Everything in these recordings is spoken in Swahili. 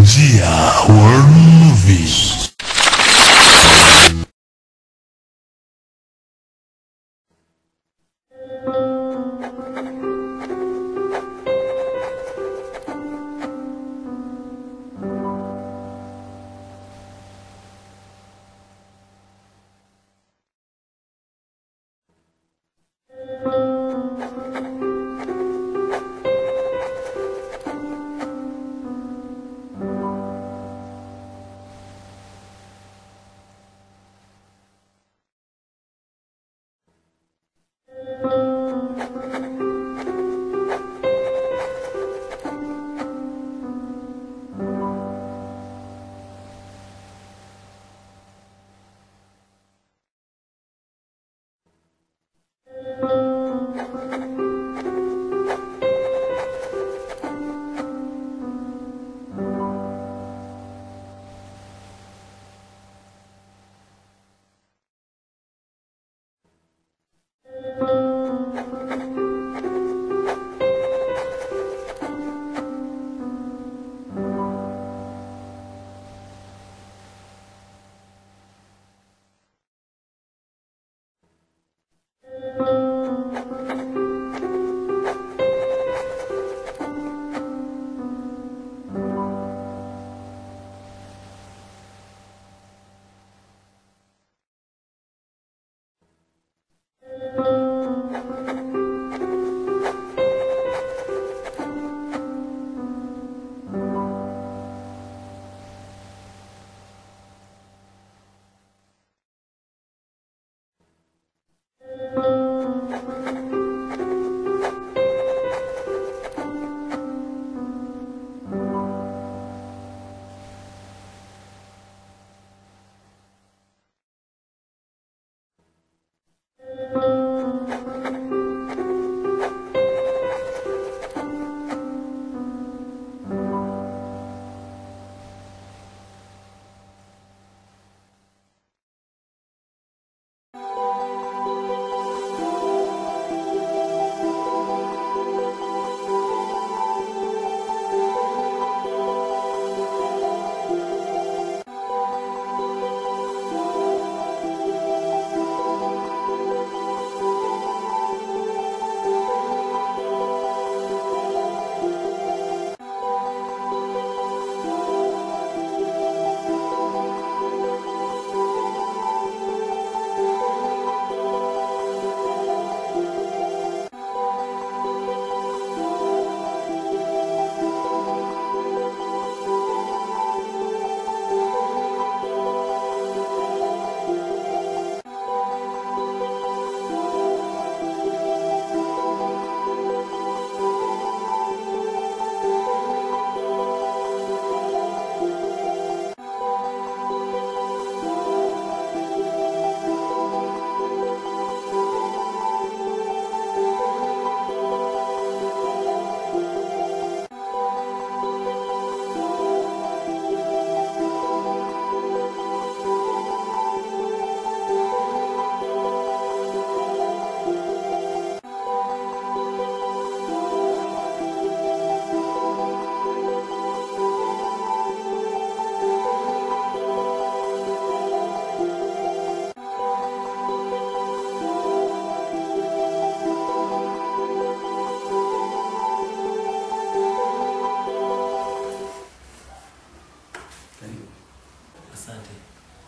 Njia World Movies.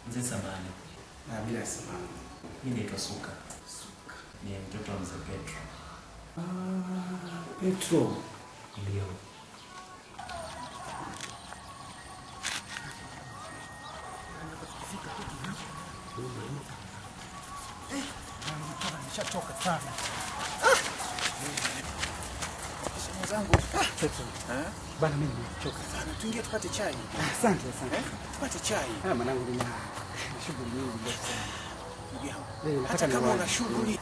Mzee samahani. Bila samahani. Mimi naitwa Suka. Suka. Ni mtoto wa mzee Petro. Ah, Petro. Ndio. Nishachoka sana. Mwenzangu, Petro. Bana mimi nimechoka sana. Tuingie tupate chai. Asante asante. Tupate chai. Ah, mwanangu nina shughuli nyingi leo sana. Ndugu yangu. Hata kama una shughuli,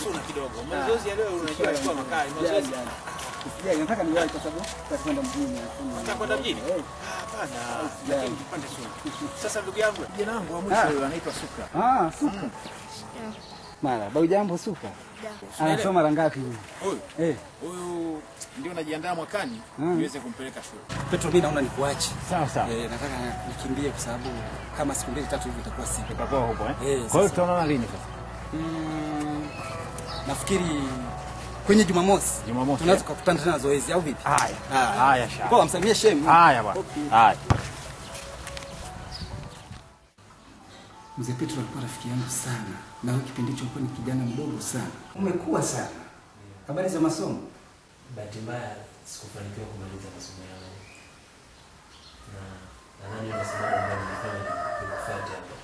suna kidogo. Mazoezi ya leo unajua yalikuwa makali. Mazoezi. Usijali, nataka niwahi kwa sababu tutakwenda mjini. Tutakwenda mjini? Hapana. Lakini tupande suna. Sasa ndugu yangu, kijana wangu wa mwisho huyo anaitwa Suka. Ah, Suka. Mara, bau jambo Suka. Anasoma mara ngapi huyu? Huyu. Eh. Huyu ndio najiandaa mwakani niweze kumpeleka shule. Petro, mimi naona nikuache. Sawa sawa. Nataka nikimbie kwa sababu kama siku 2 3 hivi itakuwa siku. Itakuwa huko eh? Kwa hiyo tutaonana lini sasa? Nafikiri kwenye Jumamosi. Jumamosi. Tunaweza kukutana tena zoezi au vipi? Haya. Haya sawa. Kwa msamie shemu. Haya bwana. Haya. Mzee Petro alikuwa rafiki yangu sana, na wewe kipindi hicho ulikuwa ni kijana mdogo sana. Umekuwa sana. Habari za masomo? Bahati mbaya sikufanikiwa kumaliza masomo yangu. Na nadhani ndio sababu ambayo nilifanya nikufuate hapa.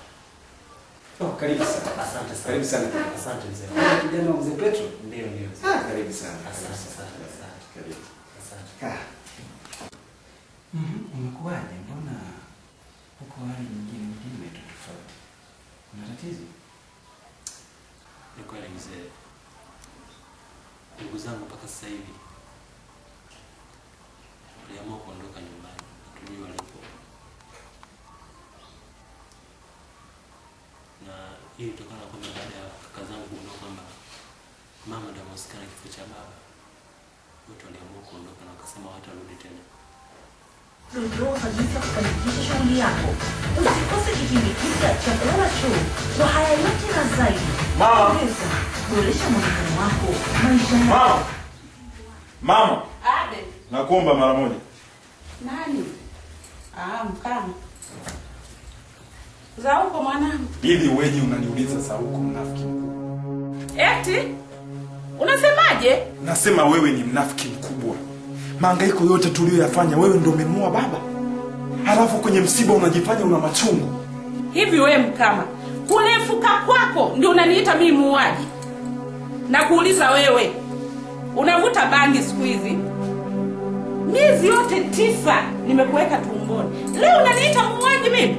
Oh, karibu sana. Asante sana. Karibu sana. Asante mzee. Kijana wa Mzee Petro? Ndio, ndio. Ah, karibu sana. Asante sana. Asante. Karibu. Asante. Kaa. Umekuwaje? Mbona huko hali nyingine tu tofauti? Kuna tatizo? Ni kweli mzee. Ndugu zangu mpaka sasa hivi waliamua kuondoka nyumbani, hatujui walipo. Na hii ilitokana na kwamba baada ya kaka zangu kugundua kwamba mama ndiye amehusika na kifo cha baba, wote waliamua kuondoka na wakasema hawatarudi tena. Dondoo za jinsi ya kufanikisha shughuli yako. Usikose kipindi kipya cha Ella Show kwa haya yote na zaidi. Mama. Boresha mwonekano wako, maisha yako. Mama. Mama. Ade. Nakuomba mara moja. Nani? Ah, mkama. Za huko mwanangu. Ili wewe unaniuliza za huko, mnafiki mkubwa. Eti? Unasemaje? Nasema wewe ni mnafiki mkubwa. Mahangaiko yote tuliyoyafanya wewe ndio umemua baba. Halafu kwenye msiba unajifanya una machungu. Hivi wewe mkama, kulefuka kwako ndio unaniita mimi muuaji? Na kuuliza wewe, unavuta bangi siku hizi? Miezi yote 9 nimekuweka tumboni. Leo unaniita muuaji mimi?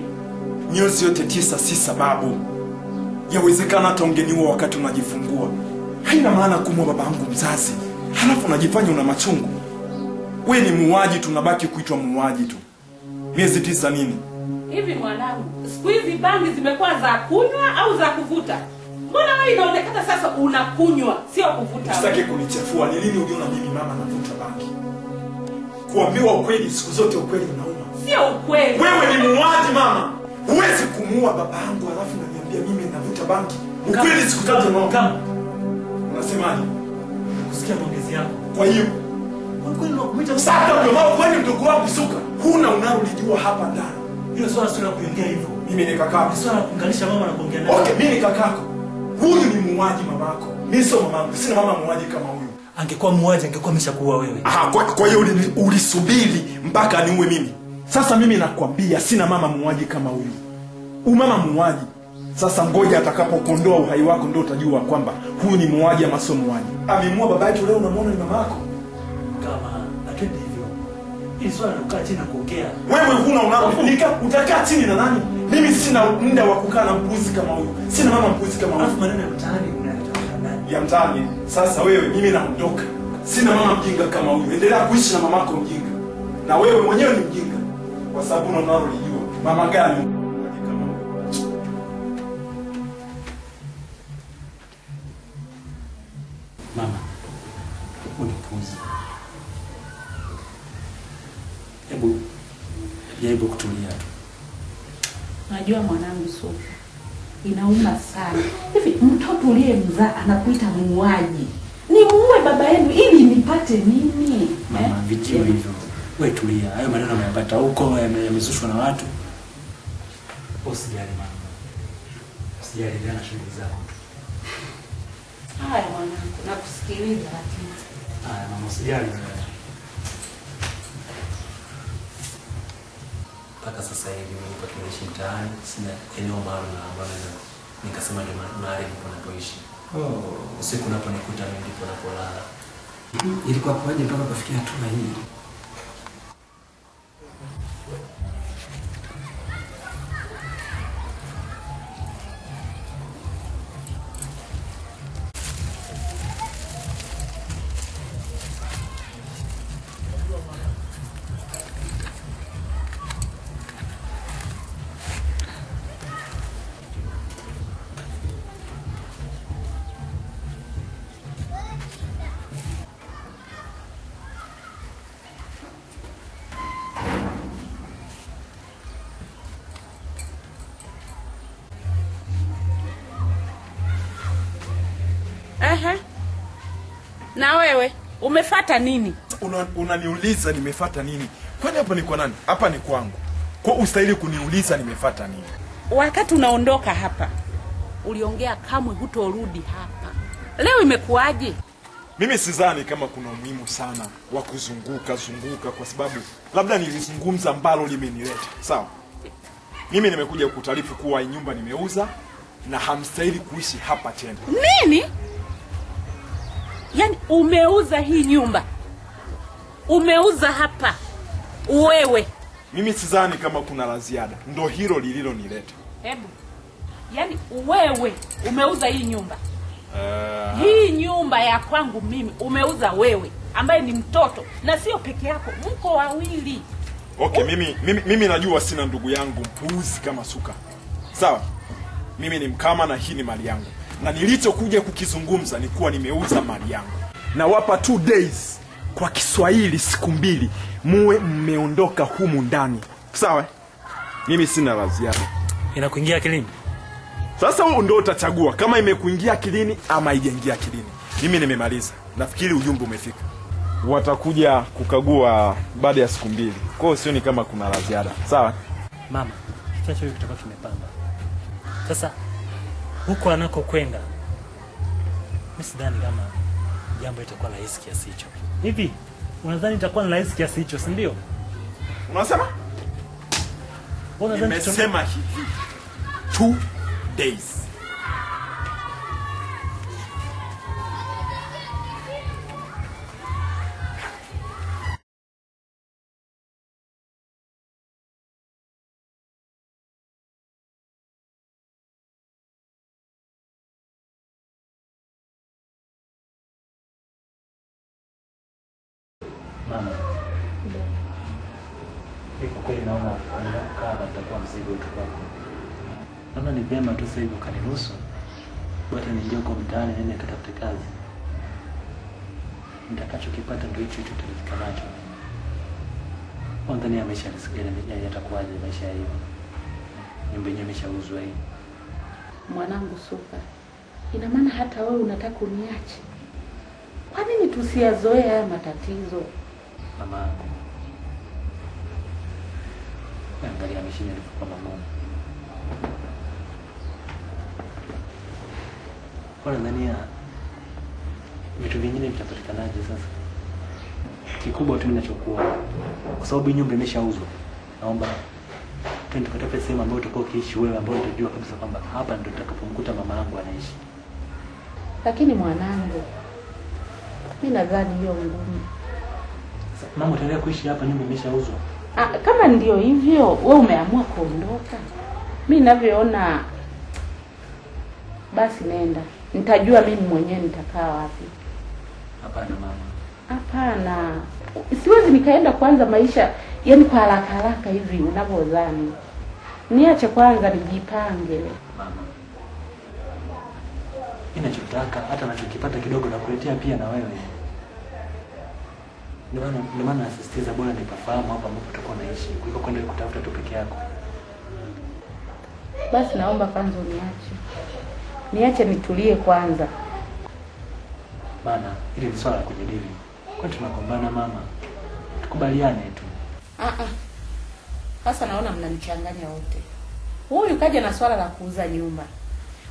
Miezi yote 9 si sababu. Yawezekana hata ungeniua wakati unajifungua. Haina maana kumua babangu mzazi. Halafu unajifanya una machungu. Wewe ni muuaji, tunabaki kuitwa muuaji tu. Miezi 9 nini? Hivi mwanangu, siku hizi bangi zimekuwa za kunywa au za kuvuta? Mbona wewe inaonekana sasa unakunywa, sio kuvuta? Usitake kunichafua. Ni lini uliona mimi mama navuta bangi? Kuambiwa ukweli siku zote ukweli unauma. Sio ukweli. Wewe ni muuaji mama. Huwezi kumuua babangu alafu unaniambia mimi navuta bangi. Ukweli siku tatu unaona. Unasemaje? Kusikia maongezi yako. Kwa hiyo kweli unakuita sasa ndio maana kwani mdogo wangu Suka, huna unalolijua hapa ndani. Hilo swala sio la kuongea hivyo. Mimi ni kakako. Ni swala la kuunganisha mama na kuongea naye. Okay, mimi ni kakako. Huyu ni muuaji mamako. Mimi sio mamangu. Sina mama muuaji kama huyu. Angekuwa muuaji angekuwa ameshakuua wewe. Ah, kwa hiyo ulisubiri mpaka niue mimi. Sasa mimi nakwambia sina mama muuaji kama huyu. Umama muuaji. Sasa ngoja atakapokuondoa uhai wako ndio utajua kwamba huyu ni muuaji ama sio muuaji. Amemua baba yetu leo unamuona ni mamako. Kama atende hivyo. Hili swala la kukaa chini na kuongea. Wewe huna unalofunika, utakaa chini na nani? Mimi sina muda wa kukaa na mpuzi kama huyu. Sina mama mpuzi kama huyu. Alafu maneno ya mtaani unayatafuta nani? Ya mtaani. Sasa wewe mimi naondoka. Sina mama mjinga kama huyu. Endelea kuishi na mamako mjinga. Na wewe mwenyewe ni mjinga. Kwa sababu unalolijua. Mama gani? Mama, unipuuze. Hebu jaribu kutulia tu. Najua mwanangu Suka, inauma sana. Hivi mtoto uliyemzaa anakuita muuaji. Nimuue baba yenu ili nipate nini? Mama, vijio hivyo. Wewe tulia. Hayo maneno ameyapata huko, yamezushwa na watu. Usijali mama. Usijali, endelea na shughuli zako. Haya mwanangu, nakusikiliza lakini. Haya mama, usijali. Mpaka sasa hivi mimi nipo tunaishi mtaani, sina eneo maalum ambalo nikasema ndio mahali ndipo napoishi. Oh, usiku unaponikuta mimi ndipo napolala. Ilikuwa kwaje mpaka kufikia hatua hii? Na wewe umefata nini? Unaniuliza nimefata nini? Kwani hapa ni kwa nani? Hapa ni kwangu. Kwa ustahili kuniuliza nimefata nini? Wakati unaondoka hapa uliongea kamwe hutorudi hapa. Leo imekuaje? Mimi sidhani kama kuna umuhimu sana wa kuzunguka zunguka, kwa sababu labda nilizungumza ambalo limenileta. Sawa? Mimi nimekuja kukutaarifu kuwa nyumba nimeuza na hamstahili kuishi hapa tena. Nini? Yaani umeuza hii nyumba? Umeuza hapa wewe? Mimi sidhani kama kuna la ziada. Ndio hilo lililonileta. Hebu. Yaani wewe umeuza hii nyumba? Hii nyumba ya kwangu mimi umeuza wewe ambaye ni mtoto, na sio peke yako, mko wawili. Okay, mimi najua sina ndugu yangu mpuuzi kama Suka. Sawa? Mimi ni Mkama na hii ni mali yangu. Na nilichokuja kukizungumza ni kuwa nimeuza mali yangu. Na wapa 2 days, kwa Kiswahili siku 2, muwe mmeondoka humu ndani. Sawa? Mimi sina la ziada. Inakuingia akilini? Sasa wewe ndio utachagua kama imekuingia akilini ama haijaingia akilini. Mimi nimemaliza. Nafikiri ujumbe umefika. Watakuja kukagua baada ya siku 2. Kwa hiyo sioni kama kuna la ziada. Sawa? Mama, kichwa hicho kitakuwa kimepamba. Sasa huko anakokwenda mimi sidhani kama jambo itakuwa rahisi kiasi hicho. Hivi unadhani itakuwa ni rahisi kiasi hicho, si ndio? Unasema? Nimesema hivi. 2 days. Mama, kwa kweli naona kama nitakuwa mzigo tu kwako. Naona ni vyema tu sasa hivi ukaniruhusu bora niingie huko mtaani niende nikatafute kazi. Nitakachokipata ndio hicho hicho tulifika nacho. Kwanza ni maisha yatakuwaje maisha hiyo? Nyumba yenyewe imeshauzwa hii. Mwanangu Suka, ina maana hata wewe unataka uniache? Kwa nini tusiyazoee haya matatizo? Mama yangu, angalia mishini ilivyokuwa magumu. Kwa nadhania vitu vingine vitapatikanaje sasa? Kikubwa tu ninachokuona, kwa sababu nyumba imeshauzwa, naomba twende tukatafute sehemu ambayo utakuwa ukiishi wewe, ambayo utajua kabisa kwamba hapa ndio nitakapomkuta mama yangu anaishi. Lakini mwanangu, mimi nadhani hiyo ngumu. Mama, utaendelea kuishi hapa, nyumba imeshauzwa? Kama ndio hivyo, wewe umeamua kuondoka. Mimi ninavyoona basi nenda. Nitajua mimi mwenyewe nitakaa wapi. Hapana mama. Hapana. Siwezi nikaenda kwanza maisha yani kwa haraka haraka hivi unavyodhani. Niache kwanza nijipange. Mama, ninachotaka hata nachokipata kidogo na kuletea pia na wewe. Ndio maana nasisitiza bora nipafahamu hapa ambapo tutakuwa naishi kuliko kwenda kutafuta tu peke yako. Basi naomba kwanza uniache. Niache nitulie kwanza. Maana ile ni swala la kujadili. Kwa tunagombana mama? Tukubaliane tu. Sasa naona mnanichanganya wote. Huyu kaja na swala la kuuza nyumba.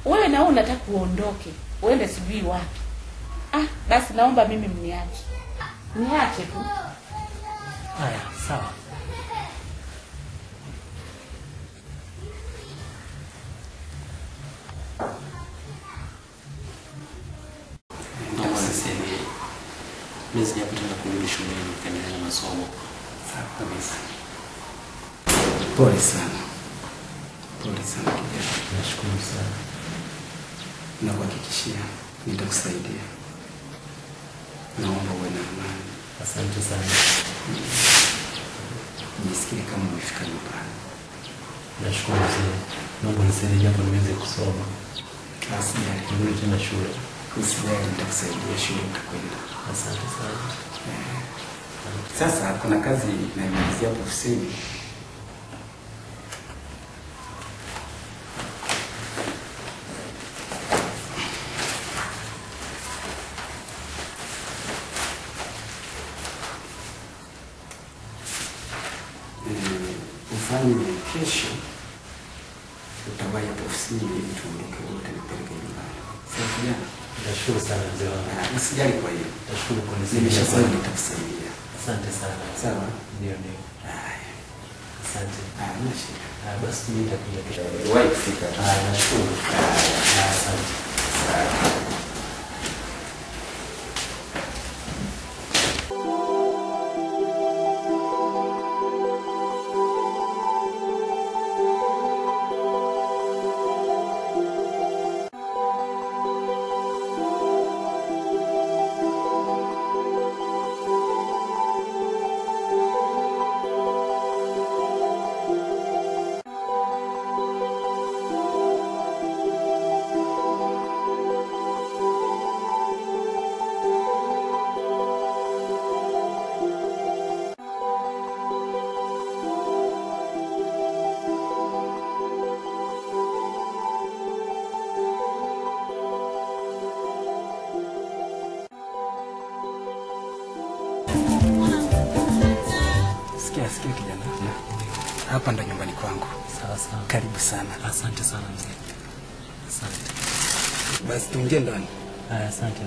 Wewe na wewe unataka uondoke, uende sijui wapi. Basi naomba mimi mniache. Niache tu. Haya, sawa. Mimi sijapata kurudi shuleni nikaendelea na masomo. Sawa kabisa. Pole sana. Pole sana kijana. Nashukuru sana. Nakuhakikishia nitakusaidia. Naomba uwe na amani. Asante sana. Jisikie kama umefika nyumbani. Nashukuru mzee. Naomba unisaidie japo niweze kusoma. Usijali. Nirudi tena shule. Usijali, nitakusaidia shule utakwenda. Asante sana. Sasa kuna kazi naimalizia hapo ofisini. Tufanye kesho utawahi hapo ofisini ili tuondoke wote nipeleke nyumbani. Sawa kijana? Nashukuru sana mzee wangu. Usijali kwa hiyo. Nashukuru kwa nisaidia. Nimeshasema nitakusaidia. Asante sana. Sawa? Ndio ndio. Haya. Asante. Hamna shida. Basi mimi nitakuja kesho. Wahi kufika. Nashukuru. Asante. Sawa. Sikia kijana. Hapa ndo nyumbani kwangu. Sawa sawa. Karibu sana. Asante sana mzee. Asante. Basi tuingie ndani. Haya, asante.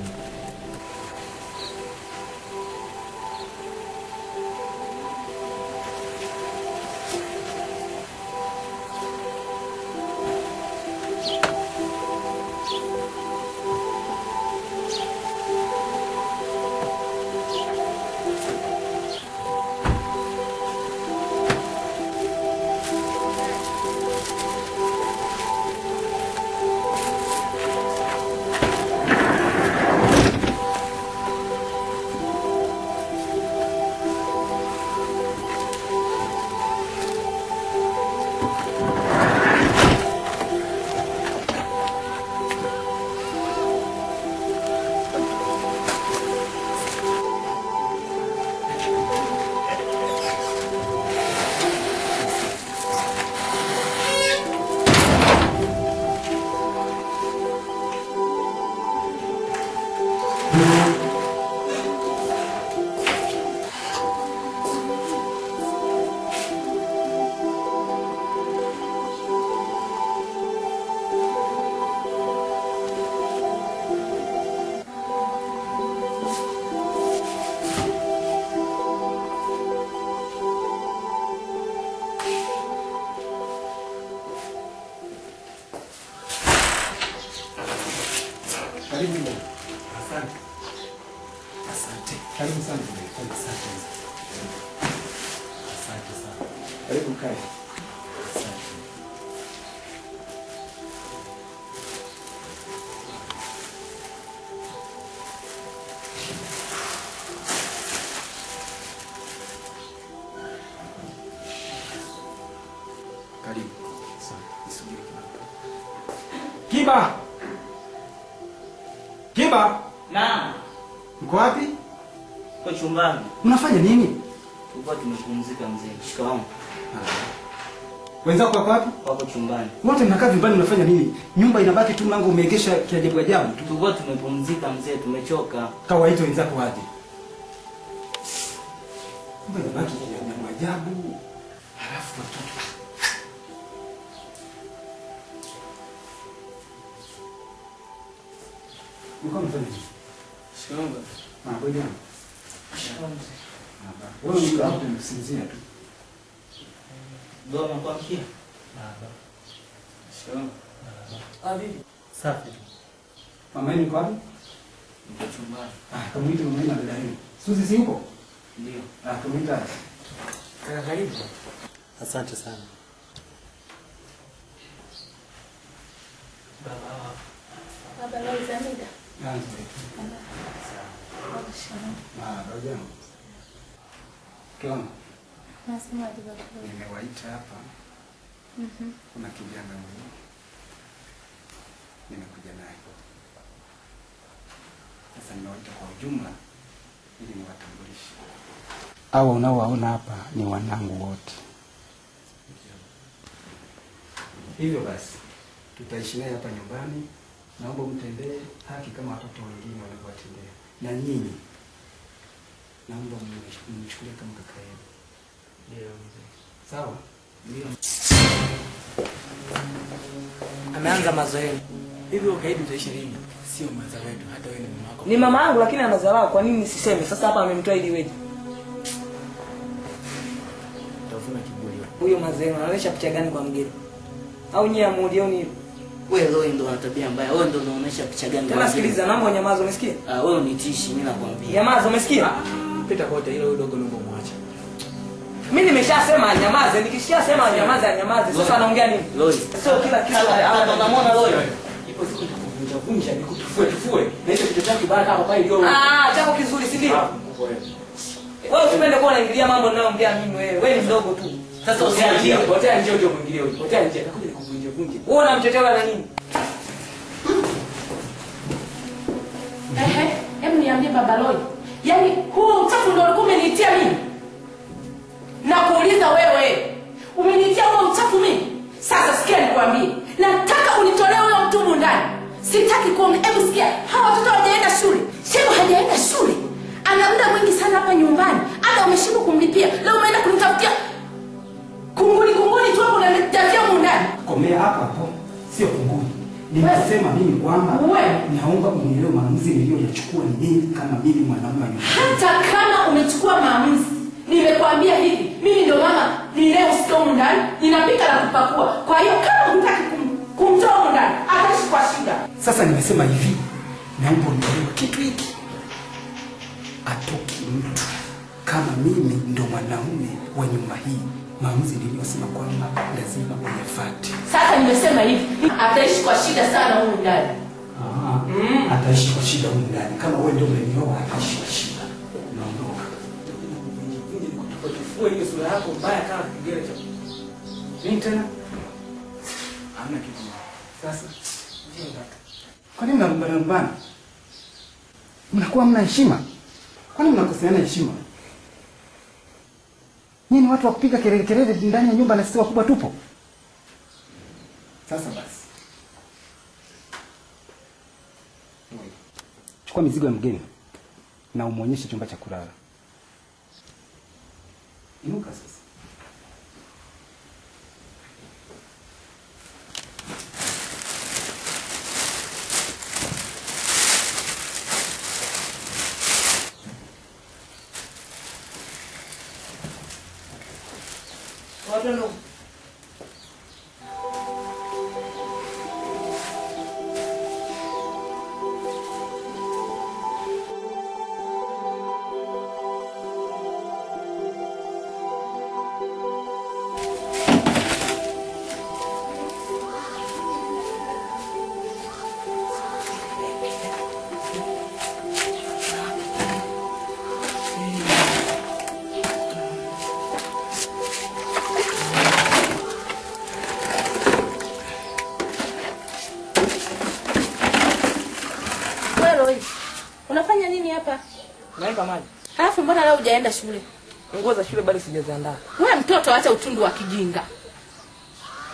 Karibu. Asante. Asante. Karibu sana. Asante. Asante sana. Karibu kae. Asante. Karibu. Asante. Nisubiri kidogo. Kiba. Kiba. Naam. Mko wapi? Kwa chumbani. Mnafanya nini? Tulikuwa tumepumzika mzee. Shikamoo. Wenzako wako wapi? Wako chumbani. Wote mnakaa vyumbani mnafanya nini? Nyumba inabaki tu mlango umeegesha kiajabu ajabu tu. Tulikuwa tumepumzika mzee, tumechoka. Kawaita wenzako waje. Nyumba inabaki kiajabu ajabu. Halafu watoto. Mko mfanya nini? Shikamoo. Mambo gani? Shikamoo mzee. Wewe uko hapo unasinzia tu. Baba mkwamkia? Baba. Shikamoo. Baba. Abi. Safi. Mama yenu yuko wapi? Yuko chumbani. Kamuite mama yenu na dada yenu. Suzi si yupo? Ndio. Kamuita. Kaka karibu. Asante sana. Baba. Baba leo zamida. Nzuri. Baba jambo. Kiona. Nasema baba. Nimewaita hapa. Kuna kijana huyu. Nimekuja naye. Sasa nimewaita kwa ujumla ili niwatambulishe. Hawa unaowaona hapa ni wanangu wote. Hivyo basi tutaishi naye hapa nyumbani. Naomba mtendee haki kama watoto wengine wanavyowatendea. Na nyinyi naomba mnichukulie kama kaka yenu. Ndio mzee. Sawa? Ndio. Ameanza mazoea. Hivi ukaidi utaishi lini? Sio mwanza wetu, hata wewe ni mama yako. Ni mama yangu lakini anadharau, kwa nini nisiseme? Sasa hapa amemtoa ili weje? Utavuna kiburi. Huyo mazoea anaonyesha picha gani kwa mgeni? Au nyie amulioni hivyo? Wewe leo ndio una tabia mbaya. Wewe ndio unaonyesha picha gani? Tena sikiliza, naomba unyamaze, umesikia? Ah, wewe unitishi, mimi nakwambia. Nyamaza, umesikia? Pita kote ile huyo dogo naomba muache. Mimi nimeshasema anyamaze, nikishasema anyamaze anyamaze. Sasa anaongea nini? Loi. Sio kila kitu unamwona Loi. Ipo siku nitakuvunja vunja nikutufue tufue. Na hicho kitu chako kibaya kama pale ndio. Ah, chako kizuri si ndio? Wewe usipende kuwa unaingilia mambo ninayoongea mimi wewe. Wewe ni mdogo tu. Sasa usianzie, potea nje uje muingilie huyo. Potea nje, atakuja nikuvunje vunje. Wewe unamtetea na nini? Ehe, hebu niambie Baba Loi. Yaani huo uchafu ndio ulikuwa umeniitia mimi? Na kuuliza wewe, umeniitia huo uchafu mimi? Sasa sikia nikwambie, nataka unitolee huyo mtubu ndani. Sitaki kuona. Hebu sikia, hawa watoto hawajaenda shule. Shemu hajaenda shule. Ana muda mwingi sana hapa nyumbani. Hata umeshindwa kumlipia. Leo umeenda kunitafutia kunguni kunguni tu hapo unanitafutia huko ndani. Komea hapo hapo, sio kunguni. Nimesema mimi kwamba naomba unielewe maamuzi niliyoyachukua ni mimi kama mimi mwanaume wa nyumbani. Hata kama umechukua maamuzi, nimekuambia hivi, mimi ndio mama ninayehusika humu ndani, ninapika na kupakua. Kwa hiyo kama hutaki kumtoa humu ndani, ataishi kwa shida. Sasa nimesema hivi, naomba unielewe kitu hiki. Atoki mtu kama mimi ndio mwanaume wa nyumba hii. Maamuzi niliyosema kwamba lazima uyafuate. Sasa nimesema hivi, ataishi kwa shida sana humu ndani. Ataishi kwa shida humu ndani. Kama wewe ndio umenioa ataishi kwa shida. Naondoka. Tufue hiyo sura yako mbaya kama kigere cha. Nini tena? Hamna kitu. Sasa kwa nini mnalumbana? Mnakuwa mna heshima? Kwa nini mnakoseana heshima? Nyinyi ni watu wa kupiga kelele kelele ndani ya nyumba na sisi wakubwa tupo. Sasa basi. Chukua mizigo ya mgeni na umuonyeshe chumba cha kulala. Inuka sasa. Watu Unafanya nini hapa? Naweka maji. Alafu mbona leo hujaenda shule? Nguo za shule bado sijaziandaa. Wewe mtoto acha utundu wa kijinga.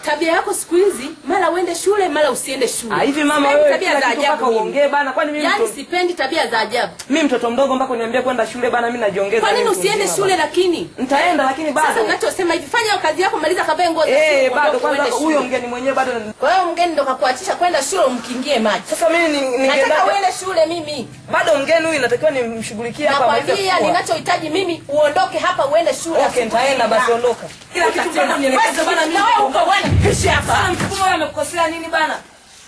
Tabia yako siku hizi mara uende shule mara usiende shule. Ah, hivi mama wewe tabia za ajabu uongee bana. Kwani mimi yaani sipendi tabia za ajabu. Mimi mtoto mdogo mpaka uniambie kwenda shule bana, mimi najiongeza. Kwa nini usiende shule lakini? Nitaenda lakini bado. Sasa ninachosema hivi, fanya kazi yako, maliza kavae nguo za shule. Bado kwanza huyo mgeni mwenyewe bado. Kwa hiyo mgeni ndo kakuachisha kwenda shule umkingie maji. Sasa mimi ningeenda. Nataka uende shule mimi. Bado mgeni huyu natakiwa nimshughulikie hapa maliza. Nakwambia ninachohitaji mimi uondoke hapa uende shule. Okay, nitaenda basi, ondoka. Kila kitu mbona unielekeza bana mimi. Na wewe uko bwana. Pishi hapa. Mkubwa wewe amekukosea nini bana?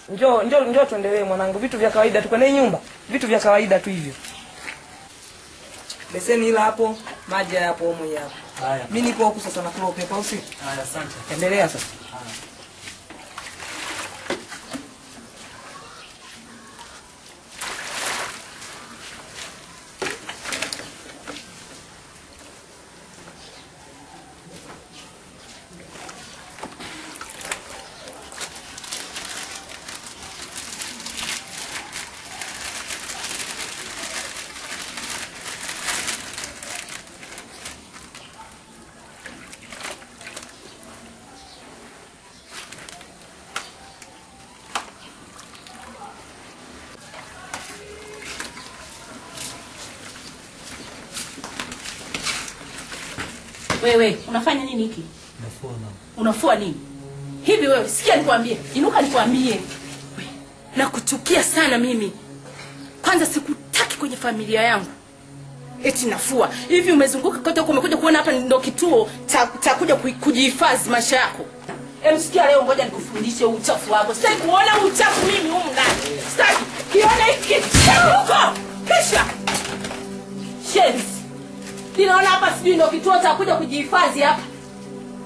Njoo njoo njoo tuendelee mwanangu, vitu vya kawaida tu kwenye nyumba. Vitu vya kawaida tu hivyo. Beseni ila hapo, maji hapo humo hapo. Haya. Mimi nipo huku sasa nakula upepo au si? Haya, asante. Endelea sasa. Haya. Wewe unafanya nini hiki? Nafua mama. Unafua nini? Hivi wewe sikia nikwambie, inuka nikwambie. Nakuchukia sana mimi. Kwanza sikutaki kwenye familia yangu. Eti nafua. Hivi umezunguka kote huko umekuja kuona hapa ndo kituo cha kuja kujihifadhi maisha yako. Sikia leo ngoja nikufundishe uchafu wako. Sitaki kuona uchafu mimi humu ndani. Sitaki. Kiona hiki huko. Kisha. Shenzi. Ninaona hapa sijui ndo kituo cha kuja kujihifadhi hapa.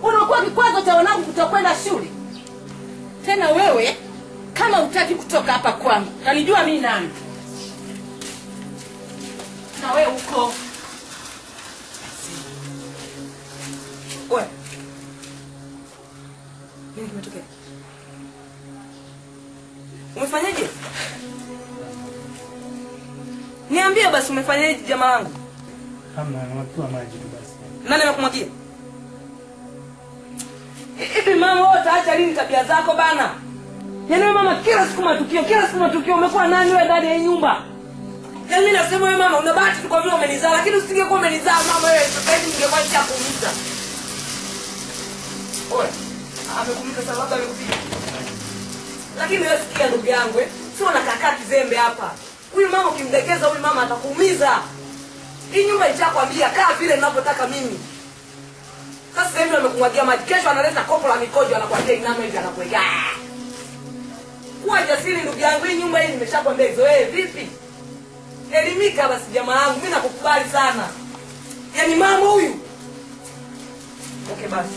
Unakuwa kikwazo cha wanangu kutokwenda shule. Tena wewe kama hutaki kutoka hapa kwangu, unanijua mimi nani? Na wewe huko. Wewe. Nini kimetokea? Umefanyaje? Niambie basi umefanyaje jamaa wangu? Hamna, nimemwagia maji tu basi. Nani amekumwagia? Hivi mama wewe utaacha lini tabia zako bana? Yaani wewe mama kila siku matukio, umekuwa nani wewe ndani ya nyumba? Yaani mimi nasema wewe mama una bahati tu kwa vile umenizaa, lakini usingekuwa umenizaa mama wewe sasa hivi ningekuwa nishakuumiza. Oe, amekuumiza sana labda amekupiga. Lakini wewe sikia ndugu yangu sio na kakaa kizembe hapa. Huyu mama ukimdekeza huyu mama atakuumiza. Hii nyumba ishakwambia kaa vile ninavyotaka mimi. Sasa hivi amekumwagia maji, kesho analeta kopo la mikojo anakuambia inama hivi anakuweka. Kuwa jasiri ndugu yangu, hii nyumba hii nimeshakwambia hizo wewe vipi? Elimika basi jamaa yangu, mimi nakukubali sana. Yaani mama huyu. Okay basi.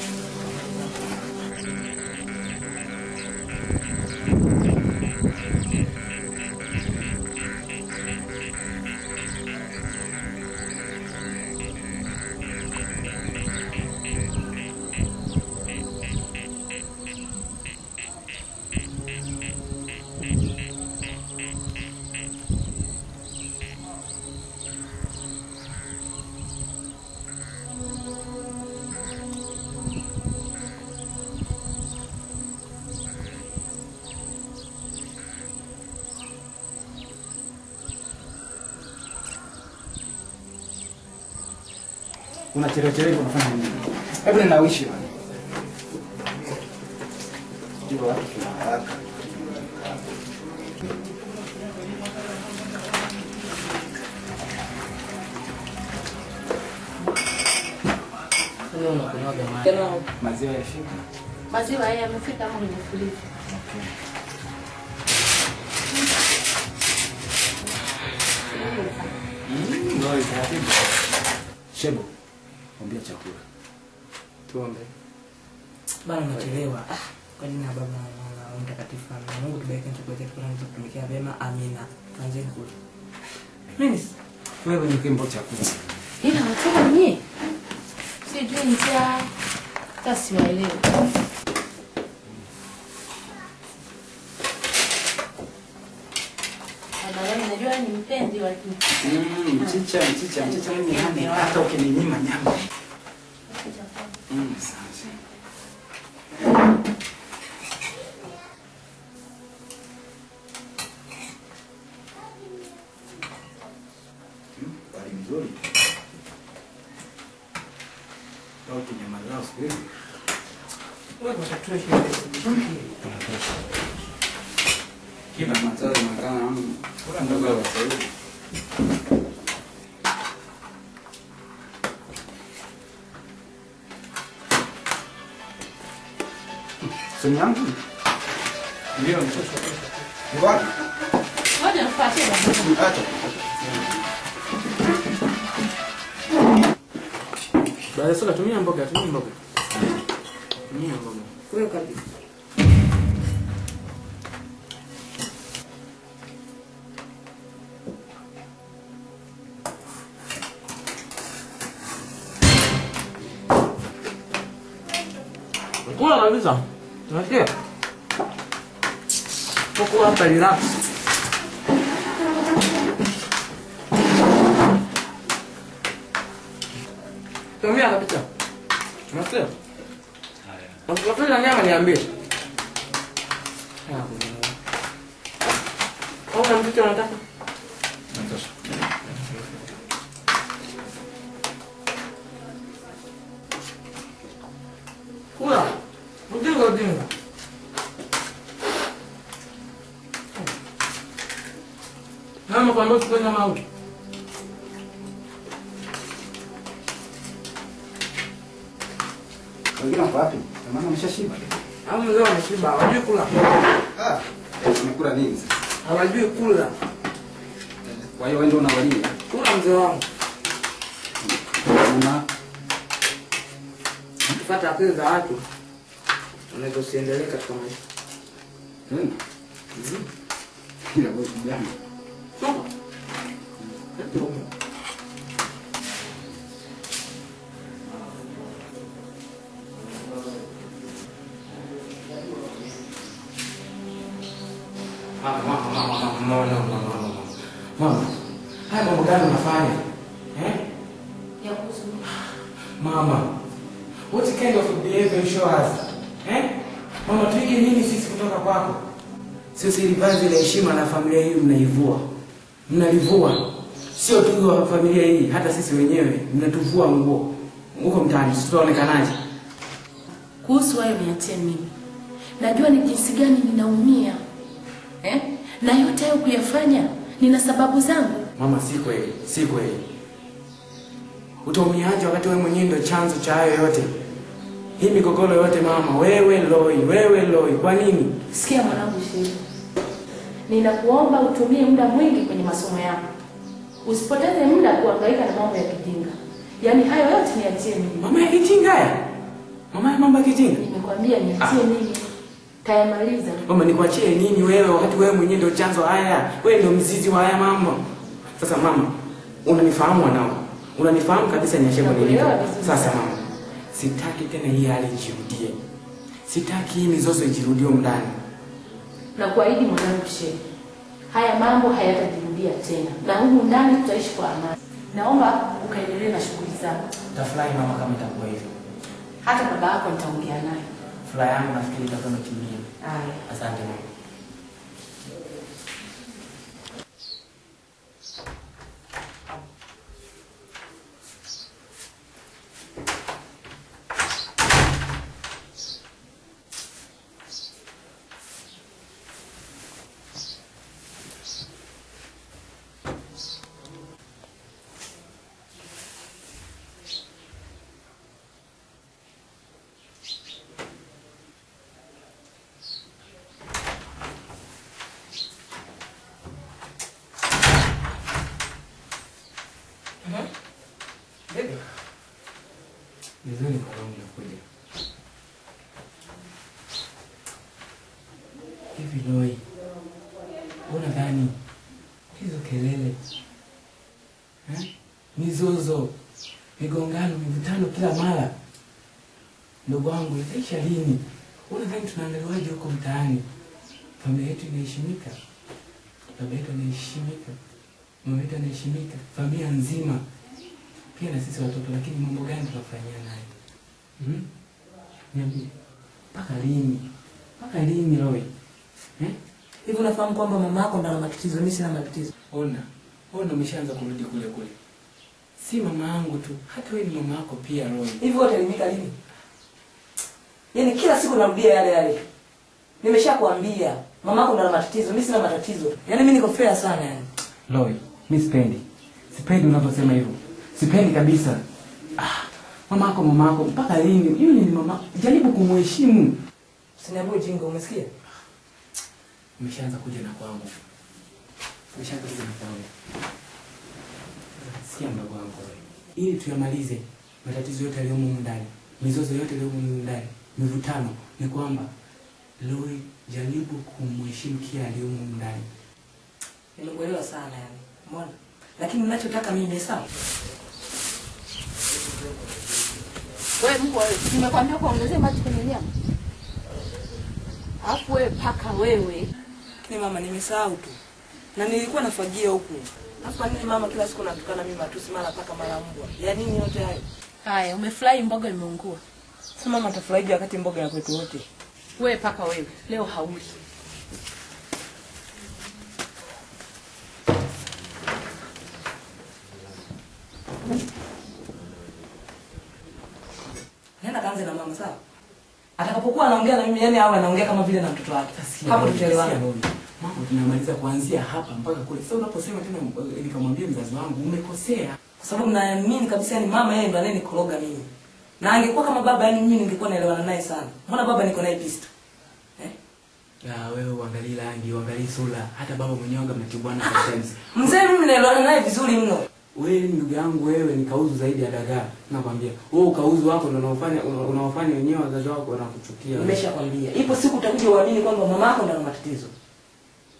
Unachelewa unafanya nini? Hebu ninawishi bwana. Ndio watu tuna haraka. Maziwa yafika? Maziwa haya yamefika ama kwenye friji. Okay. Ndio taratibu. Shebo. Ombea chakula. Tuombe. Bana unachelewa. Kwa jina la Baba na Mwana na Mtakatifu. Amina. Mungu tubariki na tukuweze kutumikia vyema. Amina. Tuanze kula. Mimi wewe ni kimbo chakula. Ila watoto nyie. Sijui njaa. Hata siwaelewi. Baba najua ni mpenzi wa Mchicha mchicha mimi yani hata ukininyima nyama. Asante. Wali mzuri. Tauti nyama zao siku hizi. Wewe unatatua shida. Kila mazao yanaonekana ndogo ya Waswahili. Simu yangu? Ndio, mtoto. Ni wapi? Ngoja nifuatie baba. Acha. Baada sasa tumia mboga, tumia mboga. Tumia mboga. Wewe kabisa. Kula kabisa. Unasikia? Tuko hapa relax. Tumia kabisa. Unasikia? Haya. Unataka nyama niambie. Ah, kuna mtoto anataka? Natosha. Kula. Ujinga ujinga. Mama kwambia uchukue nyama au? Wengine wako wapi? Maana wameshashiba. Hao mzee wameshiba, hawajui kula. Ah, wamekula nini sasa? Hawajui kula. Kwa hiyo wewe ndio unawalia. Kula mzee wangu. Una Ukifuata akili za watu unaweza usiendelee katika maisha. Tena? Ila wewe kijana. Soma. Mama, mama, mama, mama, mama, mama. Haya mambo gani unafanya? Eh? Ya kuhusu. Mama, what kind of behavior you show us? Eh? Mama, tuige nini sisi kutoka kwako? Sisi hili vazi la heshima na familia hii mnaivua. Mnalivua. Sio tu wa familia hii, hata sisi wenyewe mnatuvua nguo. Huko mtaani sisi tutaonekanaje? Kuhusu hayo niachie mimi. Najua ni jinsi gani ninaumia. Eh? Na yote hayo kuyafanya nina sababu zangu. Mama, si kweli, si kweli. Utaumiaje wakati wewe mwenyewe ndio chanzo cha hayo yote? Hii migogoro yote mama, wewe Loi, wewe Loi, kwa nini? Sikia mwanangu Shehu. Ninakuomba utumie muda mwingi kwenye masomo yako. Usipoteze muda kuhangaika na mambo ya kijinga. Yaani hayo yote niachie mimi. Mama ya kijinga haya? Mama ya mambo ya kijinga? Nimekwambia niachie mimi. Tayamaliza. Mama, nikuachie nini wewe wakati wewe mwenyewe ndio chanzo haya? Wewe ndio mzizi wa haya mambo. Sasa mama, unanifahamu mwanao. Unanifahamu kabisa niachie kwa nini. Sasa mama, sitaki tena hii hali ijirudie. Sitaki hii mizozo ijirudie ndani. Na kuahidi mwanangu Shehu, haya mambo hayatajirudia tena. Na humu ndani tutaishi kwa amani. Naomba ukaendelee na shughuli zako. Tafurahi mama kama itakuwa hivyo. Hata baba yako nitaongea naye. Furaha yangu nafikiri itakuwa imetimia. Haya. Asante mama. Vizuri mwanangu, nakuja. Hivi Loi, unadhani hizo kelele, mizozo, migongano, mivutano kila mara, ndugu wangu, itaisha lini? Unadhani tunaangaliwaje huko mtaani? Familia yetu inaheshimika, baba yetu anaheshimika, mama yetu anaheshimika, familia nzima pia na sisi watoto, lakini mambo gani tunafanyia naye? Niambie. Mpaka lini? Mpaka lini Loi? Eh? Hivi unafahamu kwamba mama yako ndo ana matatizo, mimi sina matatizo? Ona. Ona umeshaanza kurudi kule kule. Si mama yangu tu, hata wewe ni mama yako pia Loi. Hivi wewe utaelimika lini? Yaani kila siku narudia yale yale. Nimeshakwambia mama yako ndo ana matatizo, mimi sina matatizo. Yaani mimi niko fair sana yani. Loi, mimi sipendi. Sipendi unavyosema hivyo. Sipendi kabisa. Ah, mama yako mpaka lini? Yule ni mama, jaribu kumheshimu. Usiniambie ujinga, umesikia? Umeshaanza kuja na kwangu. Umeshaanza kuja na kwangu. Sikia mdogo wangu wewe. Ili tuyamalize matatizo yote yaliyomo humu ndani, mizozo yote yaliyomo humu ndani, mivutano, ni kwamba Loi, jaribu kumheshimu kila aliyomo humu ndani. Nimekuelewa sana yani. Umeona? Lakini ninachotaka mimi sawa. Wewe mbwa wewe, nimekwambia kuongezea maji kwenye nyama. Alafu wewe paka wewe. Lakini mama nimesahau tu. Na nilikuwa nafagia huku. Alafu nini mama kila siku natukana mimi matusi mara paka mara mbwa. Ya nini yote hayo? Haya, umefurahi mboga imeungua. Sasa mama atafurahi wakati mboga ya kwetu wote. Wewe paka wewe, leo hauli. Nenda kaanze na mama sawa? Atakapokuwa anaongea na mimi yani awe anaongea kama vile na mtoto wake. Hapo tutaelewana. Mambo tunamaliza kuanzia hapa mpaka kule. Sasa unaposema tena nikamwambia mzazi wangu umekosea. Kwa sababu naamini kabisa ni mama yeye ndo anayenikoroga mimi. Na angekuwa kama baba yani mimi ningekuwa naelewana naye sana. Mbona baba niko naye pisto? Ya wewe uangalie rangi, uangalie sura, hata baba mwenyewe anga mnatibwana sometimes. Mzee mimi naelewana naye vizuri mno. Wewe ndugu yangu wewe ni kauzu zaidi ya dagaa. Nakwambia. Wewe ukauzu wako ndio unaofanya wenyewe wazazi wako wanakuchukia. Nimeshakwambia. Ipo siku utakuja uamini kwamba mama yako ndio ana matatizo.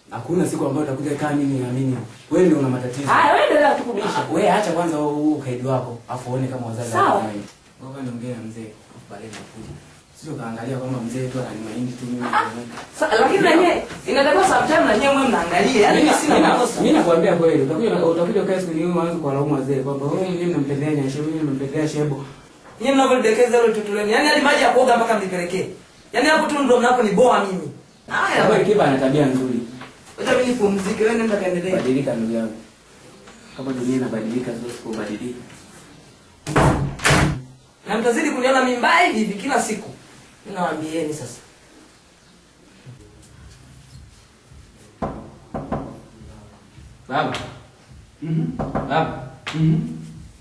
Hakuna siku ambayo utakuja kaa mimi niamini. Wewe ndio una matatizo. Haya wewe endelea tukubisha. Wewe acha kwanza huo ukaidi wako, afu uone kama wazazi wako. Wewe niongee na mzee, baadaye nakuja. Sio kaangalia kwamba mzee tu ananimaindi tu mimi. Sasa lakini na yeye inatakiwa sometimes na yeye mwe mnaangalia. Yaani mimi sina makosa. Mimi nakwambia kweli, utakuja ukae siku nyingi uanze kuwalaumu wazee kwamba wewe mimi mnampendelea Nyashebo, mimi mnampendelea Shebo. Nyinyi mnavyodekeza ile tutuleni. Yaani hadi maji ya kuoga mpaka mnipelekee. Yaani hapo tu ndio mnaponiboa mimi. Haya. Wewe Kiba ana tabia nzuri. Acha mimi nipumzike, wewe nenda kaendelee. Badilika ndugu yangu. Kama dunia inabadilika sio sikubadilika. Na mtazidi kuniona mimi mbaya hivi kila siku. Ninawaambieni sasa. Baba. Baba.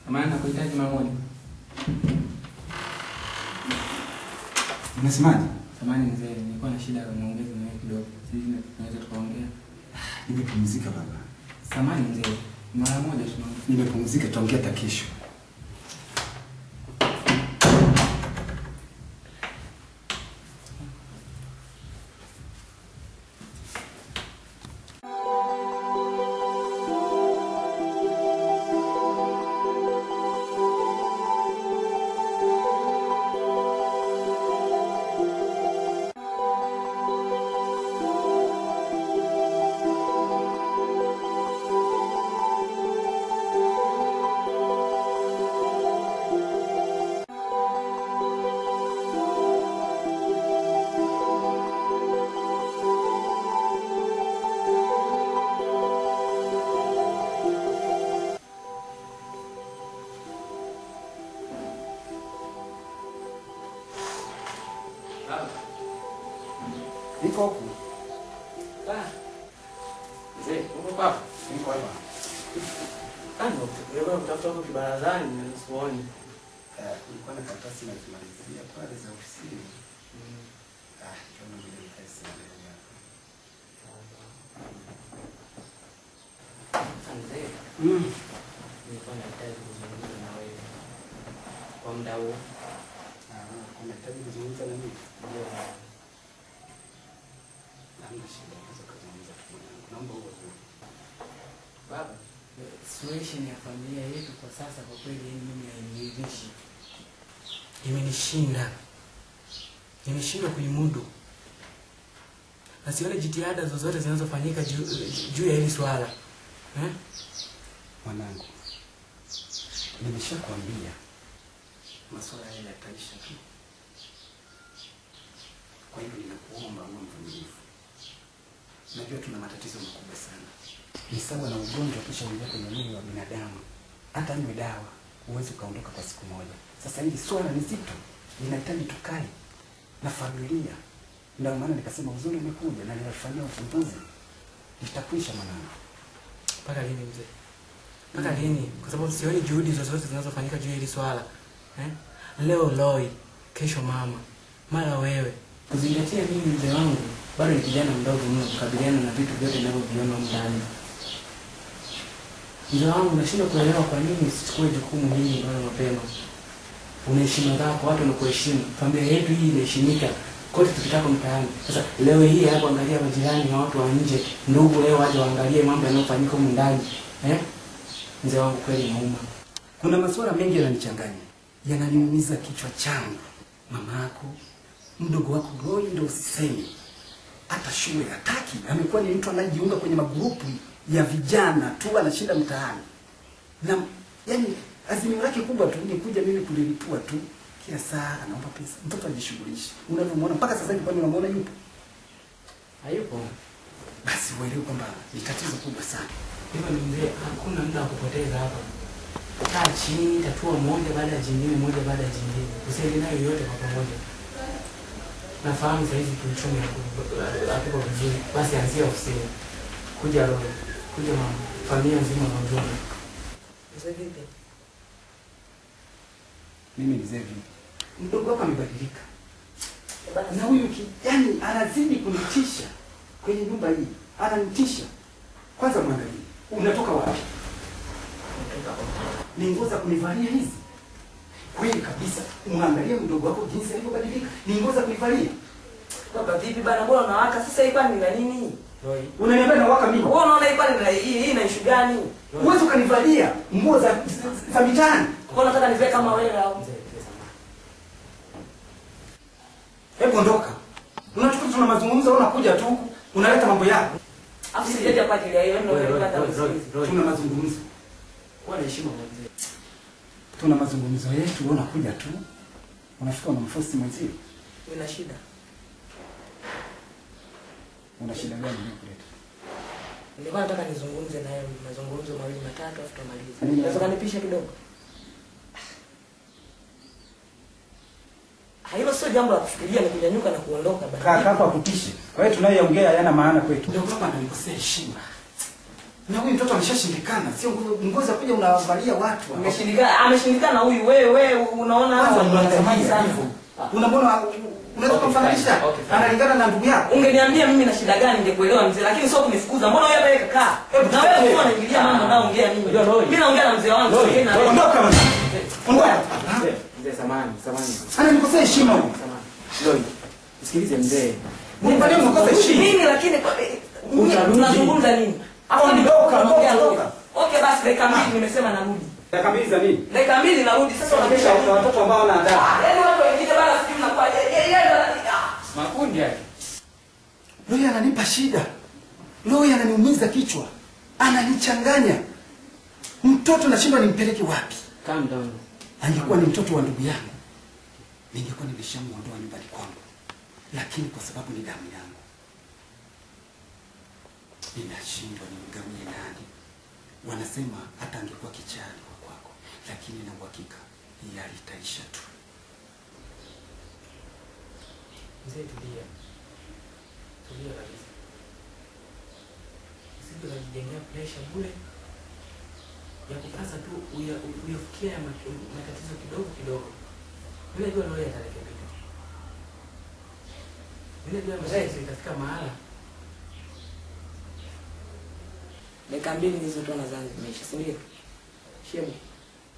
Amana nakuhitaji mara moja. Unasemaje? Samahani mzee, nilikuwa na shida ya maongezi na wewe kidogo. Sisi tunaweza tukaongea. Nimepumzika baba. Samahani mzee, mara moja tunaongea. Nimepumzika, tutaongea hata kesho. Niko huku. Ah. Mzee, uko hapa? Niko hapa. Kando, nilikuwa mtafuta huko kibarazani na sioni. Nilikuwa na karatasi na kumalizia pale za ofisini. Ah, kama vile nikaisimulia hapa. Mzee. Nilikuwa nahitaji kuzungumza na wewe. Kwa muda huu. Ah, unahitaji kuzungumza na mimi? Ndio. Hamna shida, unaweza kuzungumza tu mwanangu. Naomba uwe huru. Baba, situation ya familia yetu kwa sasa kwa kweli mimi hainiridhishi. Imenishinda. Nimeshindwa kuimudu. Na sione jitihada zozote zinazofanyika juu ya hili swala. Mwanangu, nimeshakwambia masuala haya yataisha tu. Kwa hiyo ninakuomba uwe mvumilivu. Najua tuna matatizo makubwa sana. Ni sawa na ugonjwa ukishaingia kwenye mwili wa binadamu. Hata niwe dawa, huwezi ukaondoka kwa siku moja. Sasa hili swala ni zito, linahitaji tukae na familia. Ndio maana nikasema uzuri umekuja na ninafanyia ufumbuzi. Nitakwisha mwanangu. Mpaka lini mzee? Mpaka lini? Kwa sababu sioni juhudi zozote zinazofanyika juu ya hili swala. Leo Loi, kesho mama, mara wewe. Kuzingatia mimi mzee wangu bado ni kijana mdogo mno kukabiliana na vitu vyote ninavyoviona humu ndani. Mzee wangu nashindwa kuelewa kwa nini usichukue jukumu hili bado mapema. Una heshima zako, watu wanakuheshimu. Familia yetu hii inaheshimika kote tukitaka mtaani. Sasa leo hii hapo angalia majirani na watu wa nje, ndugu leo waje waangalie mambo yanayofanyika humu ndani. Mzee wangu kweli nauma. Kuna masuala mengi yananichanganya. Yananiumiza kichwa changu. Mama yako, mdogo wako Roy ndio usiseme. Hata shule hataki. Amekuwa ni mtu anayejiunga kwenye magrupu ya vijana tu anashinda mtaani. Na yani azimio lake kubwa tu ni kuja mimi kulilipua tu. Kila saa anaomba pesa. Mtoto ajishughulishe. Unavyomuona mpaka sasa hivi kwani unamuona yupo? Hayupo. Basi uelewe kwamba ni tatizo kubwa sana. Hivyo ni mzee, hakuna muda wa kupoteza hapa. Kaa chini, tatua moja baada ya jingine, moja baada ya jingine. Usiende nayo yote kwa pamoja. Nafahamu saa hizi kiuchumi hatuko vizuri. Basi anzia ofisini. Kuja Roy, kuja mama, familia nzima kwa ujumla. Mzee vipi? Mimi mzee vipi? Mdogo wako amebadilika. Na huyu kijana anazidi kunitisha kwenye nyumba hii. Ananitisha. Kwanza mwangalie. Unatoka wapi? Ni nguo za kunivalia hizi? Kweli kabisa. Muangalie mdogo wako jinsi alivyobadilika. Ni nguo za kunivalia? Baba vipi bana, mbona unawaka? Sasa hii kwani ni nini? Unaniambia nawaka mimi? Wewe unaona hii kwani hii ina issue gani? Uwezo ukanivalia nguo za mitaani. Kwa nataka nivae kama wewe au? Hebu ondoka. Unachukua tuna mazungumzo, unakuja tu huku, unaleta mambo yako. Afu sijaja kwa ajili ya hiyo ndio nilipata mzizi. Tuna mazungumzo. Kwa heshima kwa mzee. Tuna mazungumzo yetu, wewe unakuja tu. Unafika unamforce mwenzio. Una shida. Una shida gani unayokuleta? Nilikuwa nataka nizungumze na yeye mazungumzo mawili matatu afu tumalize. Unaweza kanipisha kidogo? Hilo sio jambo la kufikiria, ni kunyanyuka na kuondoka bana. Kaka hapa akutishe. Kwa hiyo tunayoongea hayana maana kwetu. Ndio kama ananikosea heshima. Na huyu mtoto ameshashindikana, sio ngoza kuja unawavalia watu. Ameshindikana, ameshindikana huyu wewe unaona hapa unatamani sana. Unamwona unaweza kumfananisha? Analingana na ndugu yako. Ungeniambia mimi na shida gani ningekuelewa mzee, lakini sio kunifukuza. Mbona wewe hapa kaka? Na wewe uko unaingilia mambo na ongea mimi. Mimi naongea na mzee wangu. Ondoka bana. Ondoka. Mzee samahani, samahani. Ananikosea heshima huyu. Samahani. Roy, sikilize mzee. Mbona unamkosea heshima? Mimi lakini tunazungumza nini? Ondoka, ondoka. Okay basi dakika mbili nimesema narudi. Dakika mbili za nini? Dakika mbili narudi. Sasa unabisha kuna watoto ambao wanaandaa. Yaani watu wengine bana sijui mnakuwa yeye makundi yake. Roy ananipa shida. Roy ananiumiza kichwa. Ananichanganya. Mtoto nashindwa nimpeleke wapi? Calm down. Angekuwa ni mtoto wa ndugu yangu, ningekuwa nimeshamuondoa nyumbani kwangu. Lakini kwa sababu ni damu yangu, ninashindwa nimgawie nani. Wanasema hata angekuwa kichaa kwa kwako, lakini na uhakika yali itaisha tu. Mzee tulia. Tulia kabisa. Usije ukajijengea pressure bure. Ya kupasa tu uyafikia matatizo kidogo kidogo. Mimi najua Roy atarekebika. Mimi najua mzee itafika mahala. Dakika mbili nilizotoa nadhani zimeisha, si ndio? Shemu,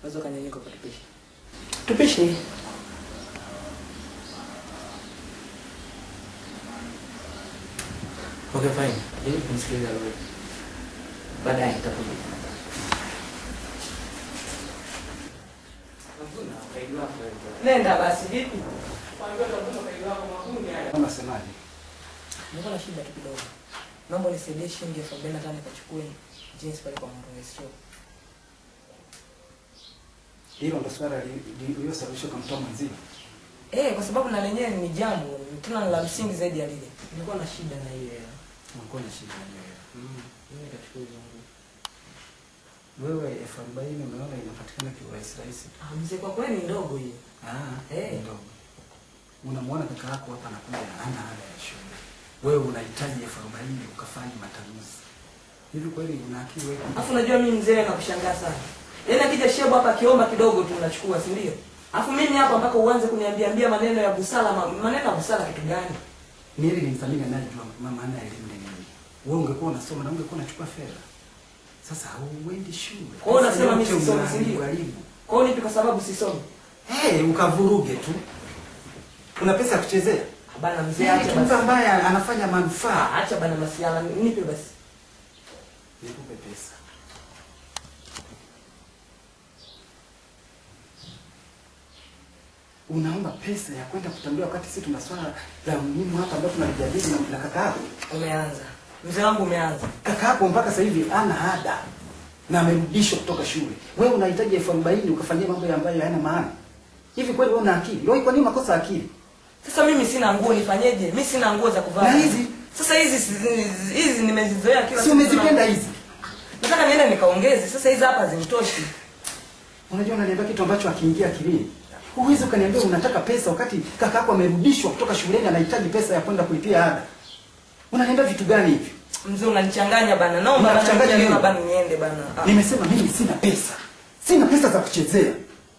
unaweza kanyanyuka ukatupisha. Tupishe. Okay fine. Jaribu kumsikiliza Roy. Baadaye nitakuja. Nenda basi vipi? Unasemaje? Niko na shida tu kidogo. Naomba unisaidie shilingi 45 nikachukue jeans pale kwa Mbunge Store. Hilo ndo swala lililosababisha kumtoa mwenzio. Kwa sababu na lenyewe ni jambo tena la msingi zaidi ya lile. Nilikuwa na shida na hiyo hela. Nilikuwa na shida na hiyo hela. Mimi nikachukua hizo nguo. Wewe 40 unaona inapatikana kiurahisi rahisi. Mzee kwa kweli ni ndogo hiyo. Ndogo. Unamwona kaka yako hapa anakuja hana ada ya shule. Wewe unahitaji 40 ukafanye matanuzi. Hivi kweli una akili wewe? Alafu unajua mimi mzee nakushangaa sana. Yaani akija Shebo hapa akiomba kidogo tu unachukua, si ndio? Alafu mimi hapa mpaka uanze kuniambia maneno ya busara, maneno ya busara kitu gani? Mimi ni mthamini anayejua maana ya elimu ni nini. Wewe ungekuwa unasoma na ungekuwa unachukua fedha. Sasa hauendi shule. Kwa hiyo unasema mimi sisomi, si ndio? Kwa hiyo nipi kwa sababu sisomi? Ukavuruge tu. Una pesa ya kuchezea? Bana mzee acha basi. Mtu ambaye anafanya manufaa. Acha bana masiala, nipe basi. Nikupe pesa. Unaomba pesa ya kwenda kutambua wakati sisi tuna swala la muhimu hapa ambapo tunalijadili na kaka yako. Umeanza. Mzee wangu umeanza. Kaka yako mpaka sasa hivi ana ada na amerudishwa kutoka shule. Wewe unahitaji 40 ukafanyia mambo ambayo hayana maana. Hivi kweli wewe una akili? Wewe kwa nini unakosa akili? Sasa mimi sina nguo nifanyeje? Mimi sina nguo za kuvaa. Na hizi? Sasa hizi nimezizoea kila siku. Si umezipenda hizi? Nataka niende nikaongeze. Sasa hizi hapa zinitoshi. Unajua unaniambia kitu ambacho akiingia akilini. Huwezi ukaniambia unataka pesa wakati kaka yako amerudishwa kutoka shuleni anahitaji pesa ya kwenda kulipia ada. Unaniambia vitu gani hivi? Mzee unanichanganya bana. Naomba Unanichanganya nini? bana niende bana. Nimesema mimi sina pesa. Sina pesa za kuchezea.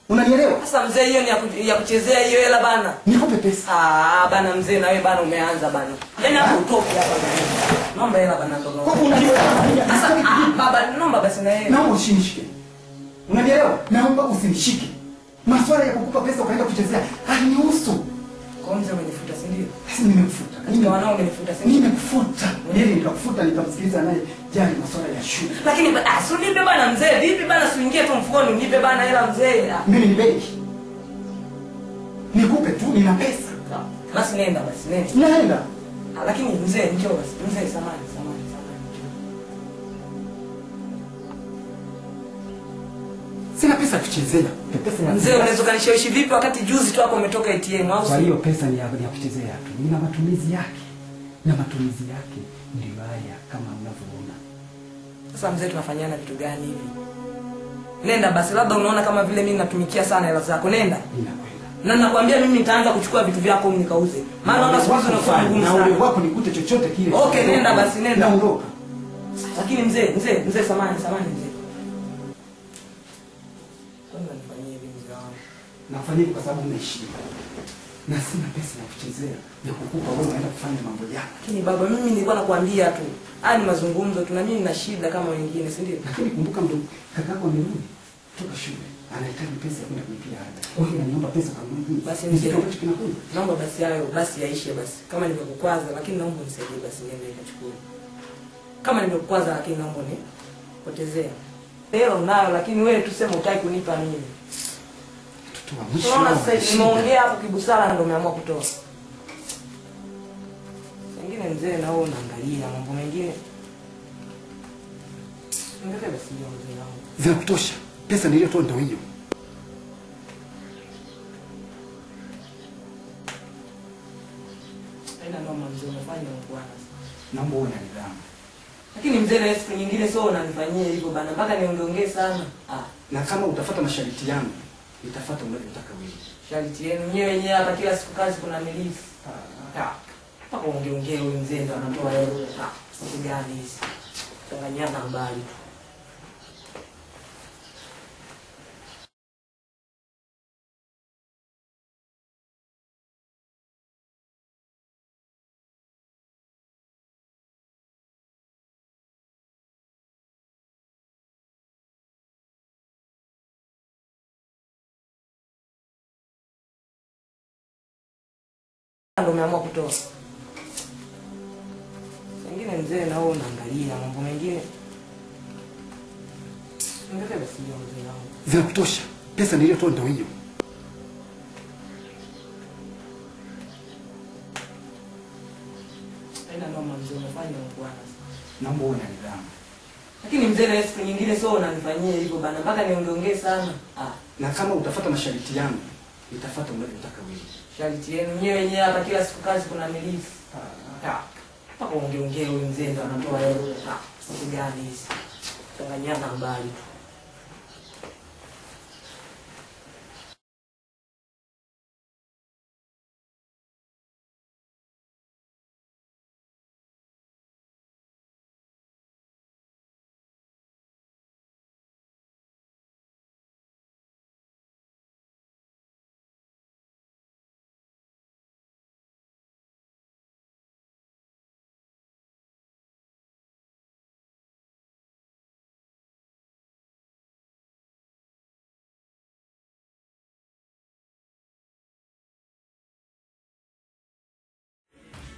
Unanielewa? Sasa mzee hiyo ni ya kuchezea hiyo hela bana. Nikupe pesa. Ah bana mzee na wewe bana umeanza bana. Yaani hapo utoki hapa bana. Naomba hela bana ndogo. Kwa unanielewa? Sasa baba naomba basi na yeye. Naomba usinishike. Unanielewa? Naomba usinishike. Maswala ya kukupa pesa ukaenda kuchezea hanihusu. Kwa mzee umenifuta si ndio? Sasa nimekufuta. Katika wanao umenifuta si ndio? Nimekufuta. Mimi nikakufuta nikamsikiliza naye jali maswala ya shule. Lakini si unipe bana mzee, vipi bana si uingie tu mfukoni unipe bana hela mzee. Mimi ni benki. Nikupe tu nina pesa. Basi nenda basi nenda. Naenda. Lakini mzee njoo basi. Mzee samahani samahani samahani. Sina pesa kuchezea. Pesa ya mzee unaweza kanishawishi vipi wakati juzi tu hapo umetoka ATM au? Kwa hiyo pesa ni ya kuchezea tu. Nina matumizi yake. Na matumizi yake ndio haya kama unavyoona. Sasa mzee tunafanyana vitu gani hivi? Nenda basi, labda unaona kama vile mimi natumikia sana hela zako. Nenda. Ninakwenda. Na nakwambia mimi nitaanza kuchukua vitu vyako nikauze. Maana naona siku hizi unakuwa ngumu sana. Na ule wako nikute chochote kile. Okay, nenda basi nenda. Naondoka. Lakini mzee, mzee samahani, samahani mzee. Kwa nini unanifanyia hivi mzee wangu? Nafanyia kwa sababu naheshimu. Na sina pesa ya kuchezea ya kukupa wewe unaenda kufanya mambo yako. Lakini baba mimi nilikuwa nakwambia tu. Haya ni mazungumzo tu na mimi nina shida kama wengine, si ndio? Lakini kumbuka mdogo kakako amerudi kutoka shule. Anahitaji pesa ya kwenda kulipia ada. Kwa hiyo ananiomba pesa kama mimi. Basi mzee, kinakuja. Naomba basi hayo basi yaishe basi. Kama nimekukwaza lakini naomba unisaidie basi niende nikachukue. Kama nimekukwaza lakini naomba unipotezee. Hela unayo lakini wewe tu sema hutaki kunipa mimi. Unaona sasa nimeongea hapo kibusara ndio umeamua kutoa. Wengine mzee na wewe unaangalia mambo mengine. Ongeza basi hiyo mzee wangu. Zinakutosha. Pesa niliyotoa ndio hiyo. Haina noma mzee, umefanya bwana. Naomba uwe na nidhamu. Lakini mzee na siku nyingine sio unanifanyia hivyo bana mpaka niongee sana. Na kama utafuata masharti yangu, nitafuata unavyotaka wewe. Sharti yenu nyewe wenyewe hapa kila siku kazi kuna milisi. Mpaka ungeongee huyu mzee ndo anatoa hela. Siku gani hizi? Changanyana habari tu. Ndio umeamua kutoa. Wengine mzee na wewe unaangalia mambo mengine. Ongeza basi hiyo mzee wangu. Zinakutosha. Pesa niliyotoa ndio hiyo. Haina noma mzee, umefanya bwana. Naomba uwe na nidhamu. Lakini mzee na siku nyingine sio unanifanyia hivyo bana mpaka niongee sana. Na kama utafuata masharti yangu, nitafuata unavyotaka wewe. Sharti yenu nyewe wenyewe hapa kila siku kazi kuna milisi. Mpaka ungeongee huyu mzee ndo anatoa hela. Siku gani hizi? Changanyana habari tu.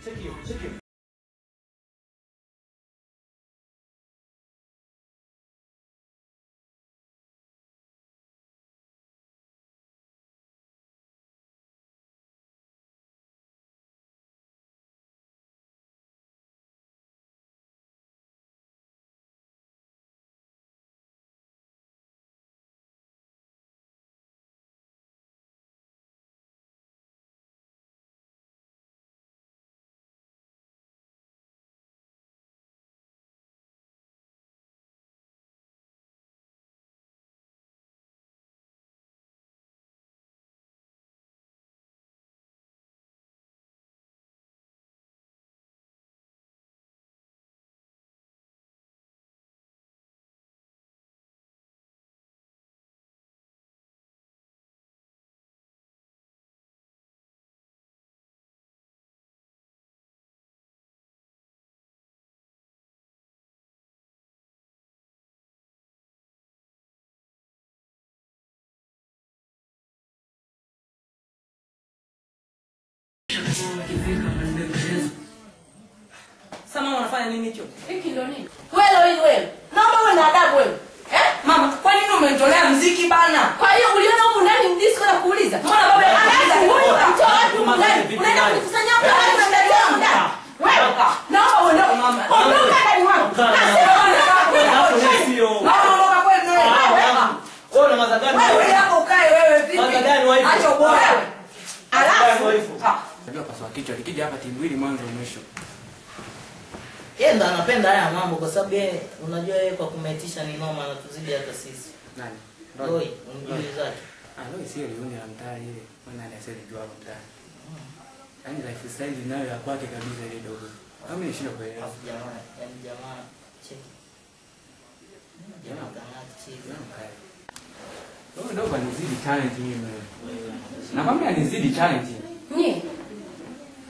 Check you. Sasa mama unafanya nini hicho? Hiki ndio nini? Wewe wewe. Naomba uwe na adabu wewe. Eh? Mama, kwa nini umenitolea muziki bana? Kwa hiyo uliona huko ndani disco na kuuliza? Mbona baba huyu mtoa wapi huko ndani? Unaenda kukusanya watu na ndani yangu ndani. Wewe, naomba uondoke. Ondoka ndani wangu. Mama ondoka kweli wewe. Wewe una maza gani? Wewe hapo ukae wewe vipi? Maza gani wewe? Acha ubora. Alafu najua paswa kichwa likija hapa timu mbili mwanzo mwisho. Yeye ndo anapenda haya mambo kwa sababu yeye unajua yeye kwa kumetisha ni noma anatuzidi hata sisi. Nani? Roy, umjui zake. Ah, Roy sio yule la mtaa ile. Mbona nani asiyejua hapo mtaa? Yaani lifestyle nayo ya kwake kabisa ile dogo. Mimi nishindwa kuelewa. Afu jamaa, yaani jamaa cheki. Jamaa kang'ata cheki. Wewe dogo anizidi talent mimi wewe. Nakwambia anizidi talent. Ni.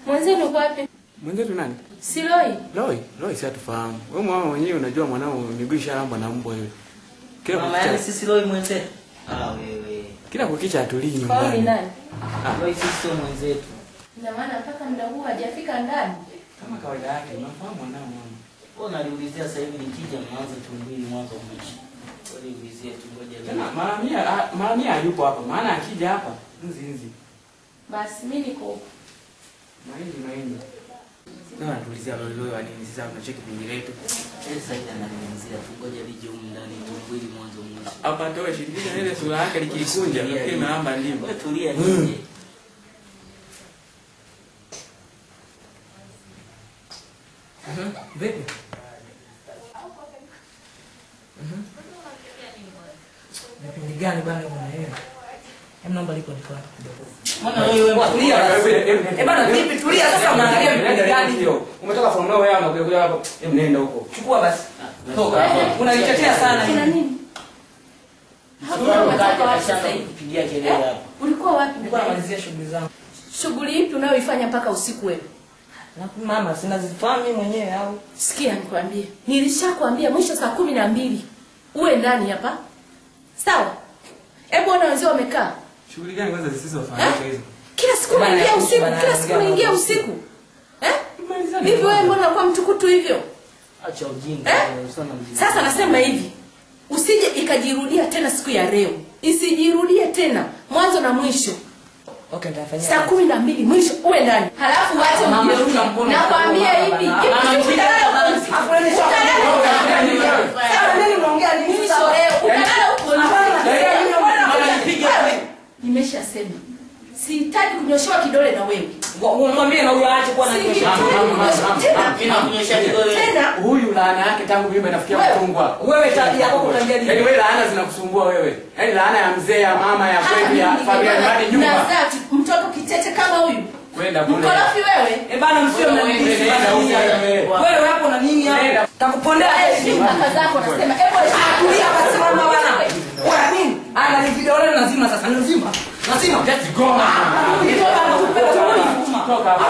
Mwenzetu uko wapi? Mwenzetu nani? Si Roy. Roy, Roy si atufahamu. Wewe mama mwenyewe unajua mwanao miguu ishalambwa na mbwa yule. Kila mama kukicha. Yani sisi Roy mwenzetu. Ah wewe. Kila kukicha atulii nyumbani. Kwa ni nani? Ah, Roy sisi sio mwenzetu. Ina maana mpaka muda huu hajafika ndani. Kama kawaida yake unafahamu mwanao mama. Wewe unaliulizia sasa hivi nikija mwanzo tumbili mwanzo mwisho. Wewe ulizie tu ngoja. Tena mara mia hayupo hapa. Maana akija hapa nzi nzi. Basi mimi niko huko. Mahindi mahindi. Leo anatuulizia Roy Roy wa nini sasa tunacheki pingi letu. Sasa hivi ananiulizia tu ngoja lije humu ndani tumbili mwanzo mwisho. Hapa toe shirikisha ile sura yake likiikunja lakini naamba ndimo. Wewe tulia nije. Vipi? Vipindi gani bana bwana wewe? Hem, naomba liko nifuate kidogo. Mbona wewe tulia? Eh bana vipi tulia sasa unaangalia vipindi gani hiyo? Umetoka from nowhere unakuja kuja hapo. Hem, nenda huko. Chukua basi. Toka hapo. Unanichochea sana. Kuna nini? Kupigia kelele hapo. Ulikuwa wapi? Nilikuwa namalizia shughuli zangu. Shughuli ipi unayoifanya mpaka usiku wewe? Na mama sinazifahamu mimi mwenyewe au? Sikia nikwambie. Nilishakwambia mwisho saa 12 uwe ndani hapa. Sawa? Hebu ona wenzao wamekaa. Shughuli gani kwanza zisizofanyika hizo? Kila siku naingia usiku, kila siku naingia usiku. Eh? Hivi wewe mbona unakuwa mtukutu hivyo? Acha ujinga, sana mjinga. Sasa nasema hivi, usije ikajirudia tena siku ya leo. Isijirudie tena mwanzo na mwisho. Okay, nitafanyia. Saa 12 mwisho uwe ndani. Halafu waache mjeuri. Nakwambia hivi, nimeshasema. Sihitaji kunyoshewa kidole na wewe. Mwambie na huyo aache kuwa ananyosha. Mimi nakunyoshia kidole. Tena huyu laana yake tangu mimi nafikia kutungwa. Wewe tabia yako kutangia nini? Yaani wewe laana zinakusumbua wewe. Yaani laana ya mzee, ya mama, ya kwetu, ya familia hadi nyumba. Nazaa mtoto kicheche kama huyu. Kwenda kule. Mkorofi wewe. Eh bana msio mnanidisi. Wewe hapo na nini hapo? Takupondea heshima kaka zako nasema. Hebu tulia basi mama bana. Wewe nini? Ana ni vidole lazima sasa lazima. Lazima. Let's go. Toka hapa.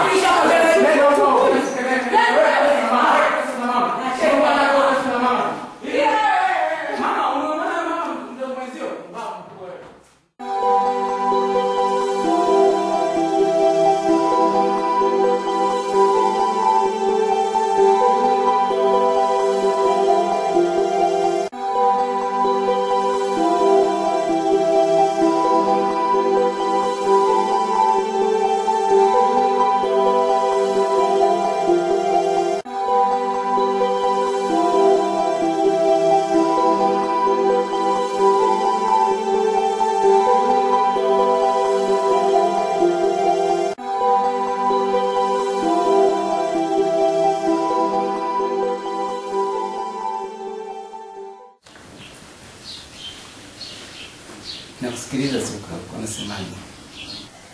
Nakusikiliza Suka, unasemaje?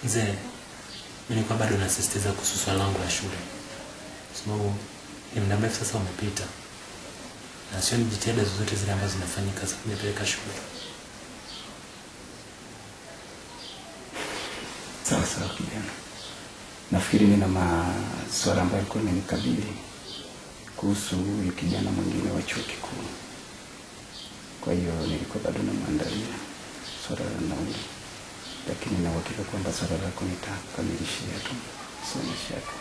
Mzee, mimi nilikuwa bado nasisitiza kuhusu swala langu la shule. Sababu ni muda mrefu sasa umepita. Na sioni jitihada zozote zile ambazo zinafanyika za kunipeleka shule. Sawa sawa kijana. Nafikiri nina maswala ambayo yalikuwa yamenikabili kuhusu huyu kijana mwingine wa chuo kikuu. Kwa hiyo nilikuwa bado namwandalia swala la nauli, lakini na uhakika kwamba swala lako nitakamilishia tu. Sio na shaka.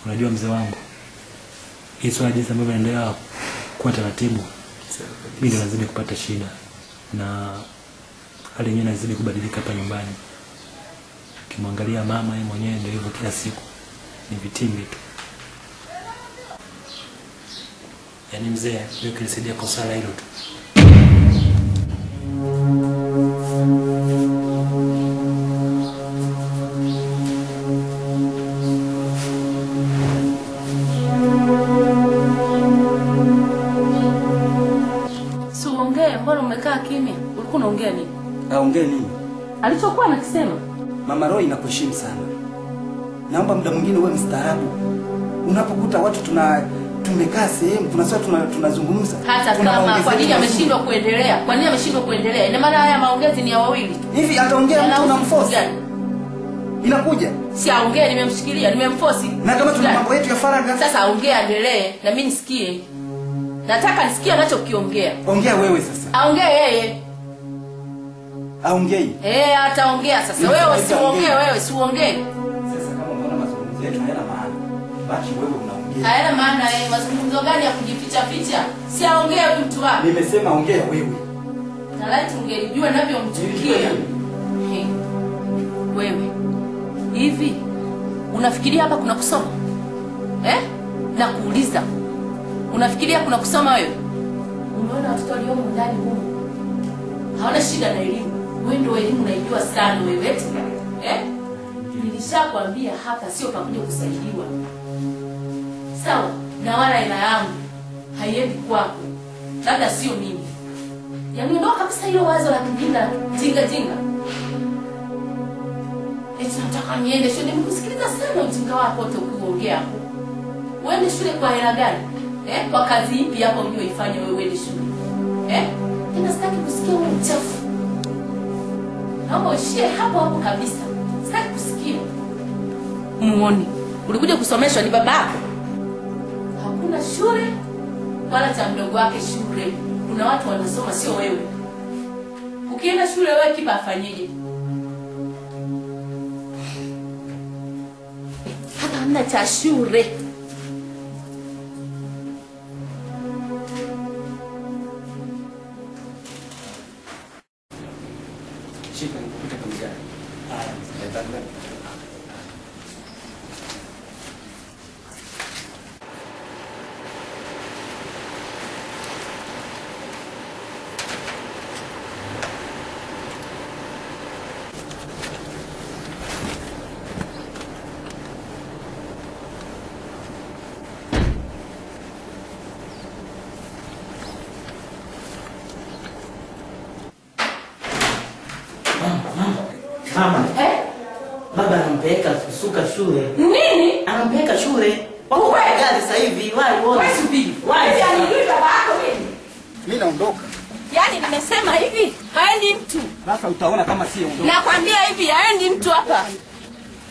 Unajua mzee wangu, hii swala jinsi ambavyo inaendelea kuwa taratibu, mimi ndo nazidi kupata shida na hali yenyewe inazidi kubadilika hapa nyumbani. Ukimwangalia mama yeye mwenyewe ndio hivyo, kila siku ni vitimbi tu. Yaani mzee, wewe ukinisaidia kwa swala hilo tu. Si uongee, mbona umekaa kimya? Ulikuwa unaongea nini? Aongee nini? Alichokuwa anakisema. Mama Roy, nakuheshimu sana. Naomba muda mwingine uwe mstaarabu. Unapokuta watu tumekaa sehemu, kuna swali tunazungumza. Hata kama kwa nini ameshindwa kuendelea? Kwa nini ameshindwa kuendelea? Ina maana haya maongezi ni ya wawili tu. Hivi ataongea mtu unamforce? Inakuja. Si aongee, nimemshikilia, nimemforce. Na kama tuna mambo yetu ya faragha. Sasa aongee, aendelee na mimi nisikie. Nataka nisikie anachokiongea. Ongea wewe sasa. Aongee yeye. Aongei. Ataongea sasa. Wewe usiongee, wewe usiongee. Sasa kama unaona mazungumzo yetu hayana maana, baki wewe unaongea. Hayana maana mazungumzo gani ya kujificha ficha? Si aongee huyu mtu wako. Nimesema ongea wewe. Na laiti ungelijua ninavyomchukia. Wewe. Hivi unafikiria hapa kuna kusoma? Na kuuliza. Unafikiria kuna kusoma wewe? Umeona watoto waliomo ndani huko. Hawana shida na elimu. Wewe ndio elimu unaijua sana wewe eti. Nilishakwambia hapa sio pakuja kusaidiwa. Sawa, na wala hela yangu haiendi kwako. Labda sio mimi. Yaani ndio kabisa hilo wazo la kijinga, jinga jinga. Eti nataka niende shule. Nimekusikiliza sana ujinga wako wote ukiongea hapo. Uende shule kwa hela gani? Kwa kazi ipi hapo ujue ifanye wewe uende shule? Tena sitaki kusikia wewe uchafu. Naomba uishie hapo hapo kabisa. Sitaki kusikia. Muone. Ulikuja kusomeshwa ni babako. Hakuna shule wala cha mdogo wake shule. Kuna watu wanasoma sio wewe. Ukienda shule wewe kipa afanyeje? Hata hamna cha shule. Shika nikupita kwenye gari. Haya, mzee. Mama. Baba anampeleka kusuka shule. Nini? Anampeleka shule. Wako kwa gari sasa hivi. Wai wote. Wewe subiri. Wai. Anijui baba yako mimi. Mimi naondoka. Yaani nimesema hivi, haendi mtu. Sasa utaona kama si ondoka. Nakwambia hivi, haendi mtu hapa.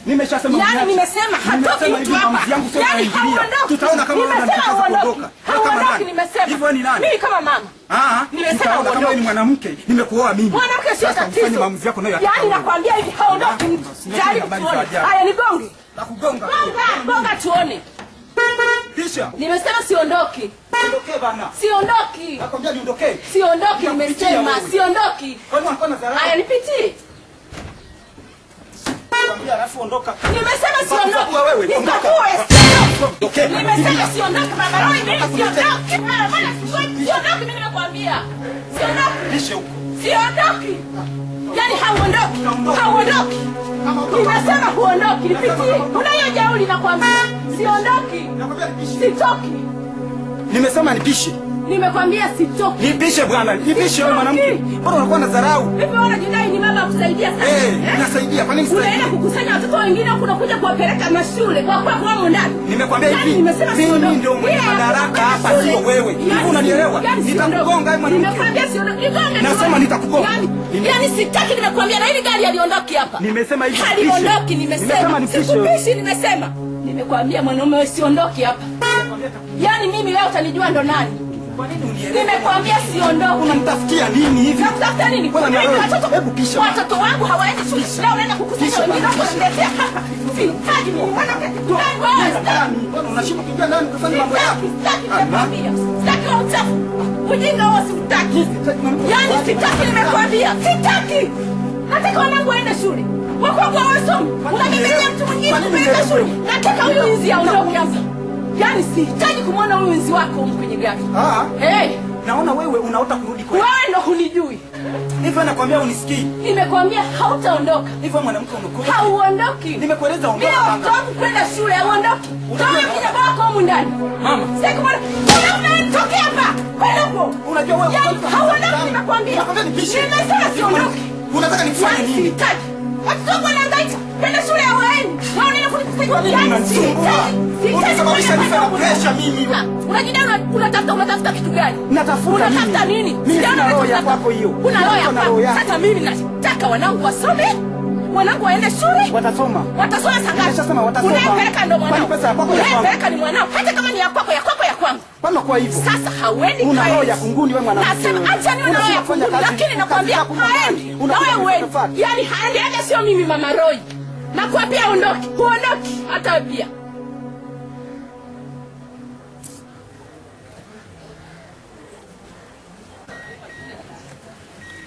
Nimeshasema. Yaani nimesema hatoki mtu hapa. Yaani haondoki. Tutaona kama wewe unataka kuondoka. Haondoki nimesema. Hivyo ni nani? Mimi kama mama. Nimesema kama wewe ni mwanamke, nimekuoa mimi. Mwanamke sio tatizo. Ufanye maamuzi yako nayo. Yaani nakwambia hivi haondoki mtu. Jaribu tuone. Haya nigonge. Nakugonga. Gonga, gonga tuone. Kisha. Nimesema siondoki. Ondokee bana. Siondoki. Nakwambia niondokee. Siondoki nimesema, siondoki. Kwani unakuwa na dharau? Haya nipitie. Nakwambia alafu ondoka. Nimesema siondoki. Nikakuwe. Nimesema siondoki baba Roy, mimi siondoki. Bana siondoki mimi nakwambia. Siondoki. Nishe huko. Siondoki. Yaani hauondoki. Hauondoki. Nimesema huondoki. Nipitie. Una hiyo jeuri nakwambia. Siondoki. Nakwambia nipishe. Sitoki. Nimesema nipishe. Nimekwambia sitoki. Nipishe bwana, nipishe wewe mwanamke. Mbona unakuwa na dharau? Hivi wewe unajidai ni mama kusaidia sasa? Nasaidia. Kwa nini sasa? Unaenda kukusanya watoto wengine huko unakuja kuwapeleka mashule kwa kuwa kwa ndani. Nimekwambia hivi. Mimi ndio mwenye madaraka hapa sio wewe. Hivi unanielewa? Nitakugonga wewe mwanamke. Nimekwambia siondoki. Nigonge. Nasema nitakugonga. Yaani sitaki nimekwambia na hili gari haliondoki hapa. Nimesema hivi. Haliondoki nimesema. Sikupishi nimesema. Nimekwambia mwanaume wewe siondoki hapa. Yaani mimi leo utanijua ndo nani? Kwa nini unielewi? Nimekwambia siondoki. Unanitafutia nini hivi? Nakutafuta nini? Bwana Watoto, hebu kisha. Watoto wangu hawaendi shule. Leo unaenda kukusanya wengine wako unaniletea hapa. Sihitaji mimi mwanamke. Ndani. Bwana unashindwa kuingia ndani kufanya mambo yako. Sitaki nimekwambia. Sitaki wa uchafu. Ujinga huo siutaki. Yaani sitaki nimekwambia. Sitaki. Nataka wanangu waende shule. Wako hawasomi. Unabebelea mtu mwingine kupeleka shule. Nataka huyu nzi aondoke hapa. Yaani sihitaji kumwona huyu nzi wako huko kwenye gari. Ah. Hey. Naona wewe unaota kurudi kwetu. Wewe ndo hunijui. Hivyo nakwambia unisikii. Nimekwambia hautaondoka. Hivyo mwanamke unakuwa. Hauondoki. Nimekueleza ondoka. Mimi watoto wangu kwenda shule hauondoki. Toa kinyago wako humu ndani. Mama. Sitaki kumwona. Mwanaume toke hapa. Kwenda huko. Unajua wewe hauondoki nimekwambia. Nakwambia nipishe. Nimesema siondoki. Unataka nikufanye nini? Sihitaji. Watoto wangu wanahangaika. Kwenda shule hawaendi. Wewe unaenda kunikusanya. Sihitaji. Unasababisha nife na pressure mimi. Unajidai unatafuta kitu gani? Natafuta nini? Unatafuta nini? Mimi sina roho ya kwako hiyo. Una roho ya kwako. Sasa mimi nataka wanangu wasome. Wanangu waende shule. Watasoma. Watasoma saa ngapi? Nimeshasema watasoma. Unayepeleka ndo mwanao. Kwani pesa ya kwako ya kwangu? Unayepeleka ni mwanao. Hata kama ni ya kwako ya kwako ya kwangu. Kwani kwa hivyo? Sasa hauendi. Una roho ya kunguni wewe mwanamke. Nasema acha niwe na roho ya kunguni lakini nakwambia haendi. Na wewe uendi. Yaani haendi hata sio mimi Mama Roy. Nakwambia ondoki. Huondoki hata pia.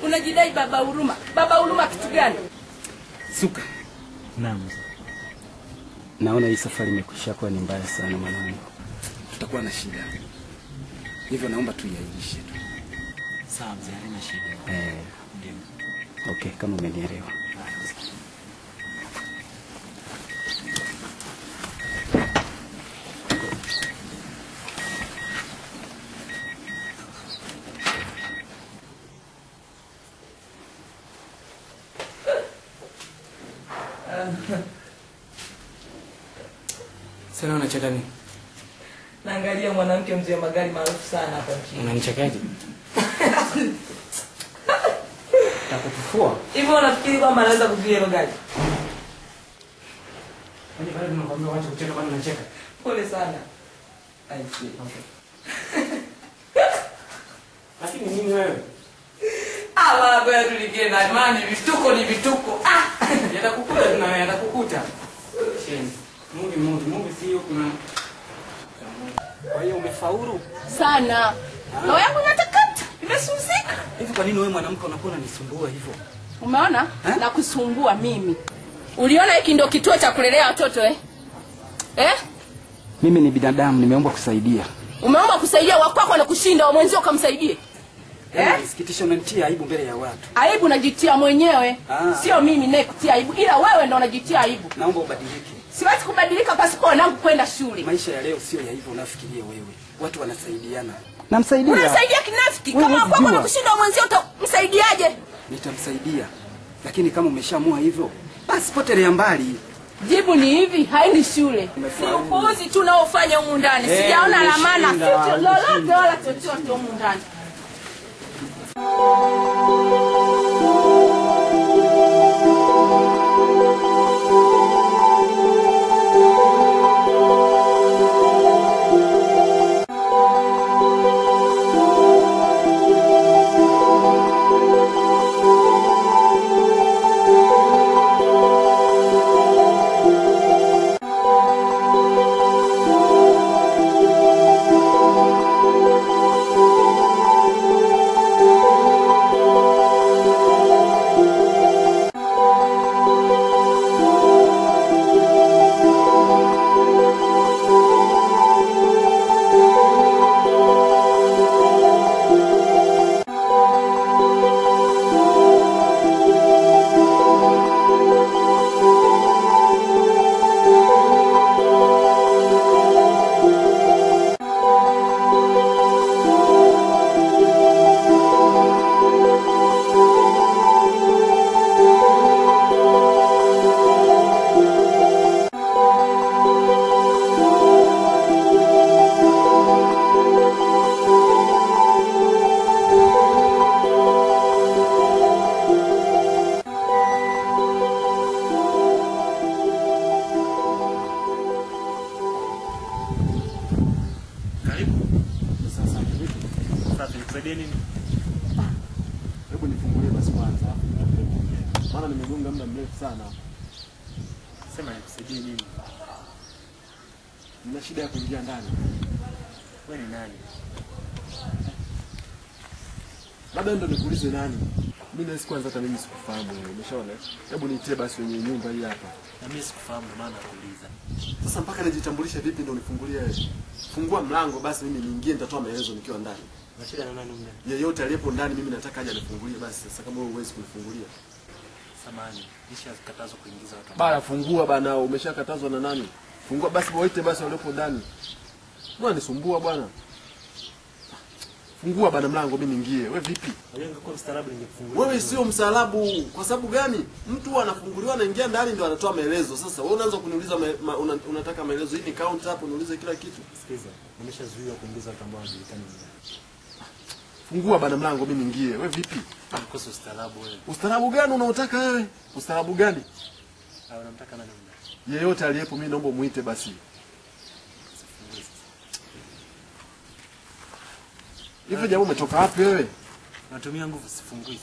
Unajidai baba huruma. Baba huruma kitu gani? Suka. Naam. Naona hii safari imekwisha kuwa ni mbaya sana mwanangu. Tutakuwa na shida. Hivyo naomba tuiahirishe tu. Sawa mzee, haina shida. Ndio. Okay, kama umenielewa. Sasa unacheka nini? Naangalia mwanamke mzee wa magari maarufu sana hapa nchini. Unanichekaje? Nitakufufua. Hivyo unafikiri kwamba anaweza kuzuia hilo gari? Yaani bado tunakwambia waache kucheka bado unacheka. Pole sana. I see. Okay. Lakini nini wewe? Ah, wala kwa tulikie na imani vituko ni vituko. Ah, yatakukuta tuna wewe yatakukuta. Sheni. Mungu Mungu Mungu sio kuna. Kwa hiyo umefaulu sana. Roho yangu inatakata, imesusika. Hivi kwa nini wewe mwanamke unakuwa unanisumbua hivyo? Umeona? Na kusumbua mimi. Uliona hiki ndio kituo cha kulelea watoto eh? Eh? Mimi ni binadamu, nimeomba kusaidia. Umeomba kusaidia wako na kushinda wa mwenzio ukamsaidie. Eh? Nisikitisha, unanitia aibu mbele ya watu. Aibu najitia mwenyewe. Sio mimi naye kutia aibu, ila wewe ndio unajitia aibu. Naomba ubadilike. Siwezi kubadilika pasipo wanangu kwenda shule. Maisha ya leo sio ya hivyo unafikiria wewe. Watu wanasaidiana. Namsaidia. Unasaidia kinafiki. Kama wako na kushinda mwenzio utamsaidiaje? Nitamsaidia. Lakini kama umeshaamua hivyo, basi potelea mbali. Jibu ni hivi, haendi shule. Ni upuuzi tu unaofanya humu ndani. Sijaona la maana lolote wala chochote humu ndani. Nikusaidie nini? Hebu nifungulie basi kwanza afu tuendelee kuongea. Maana nimegonga muda mrefu sana. Sema nikusaidie nini? Nina shida ya kuingia ndani. Wewe ni nani? Labda ndo nikuulize nani? Mimi nahisi kwanza hata mimi sikufahamu wewe. Umeshaona? Hebu niitie basi wenye nyumba hii hapa. Na mimi sikufahamu ndio maana nakuuliza. Sasa mpaka nijitambulishe vipi ndio unifungulie wewe? Fungua mlango basi mimi niingie, nitatoa maelezo nikiwa ndani. Una shida na nani ndani? Yeyote aliyepo ndani mimi nataka aje anifungulie basi. Sasa kama wewe huwezi kunifungulia. Samahani, nishakatazwa kuingiza watu. Bana fungua bana, umeshakatazwa na nani? Fungua basi waite basi waliopo ndani. Mbona nisumbua bwana? Fungua bana mlango mimi niingie. Wewe vipi? Wewe ungekuwa mstaarabu ningekufungulia. Wewe sio mstaarabu. Kwa sababu gani? Mtu anafunguliwa anaingia ndani ndio anatoa maelezo. Sasa wewe unaanza kuniuliza unataka maelezo. Hii ni counter hapo niulize kila kitu. Sikiza, nimeshazuiwa kuingiza watu ambao hawajulikani ndani. Fungua bana mlango mimi niingie. Wewe vipi? Unakosa ustaarabu wewe. Ustaarabu gani unaotaka wewe? Ustaarabu gani? Ah, unamtaka nani ndani? Yeyote aliyepo mimi naomba muite basi. Hivi jamaa umetoka wapi wewe? Natumia nguvu sifungui.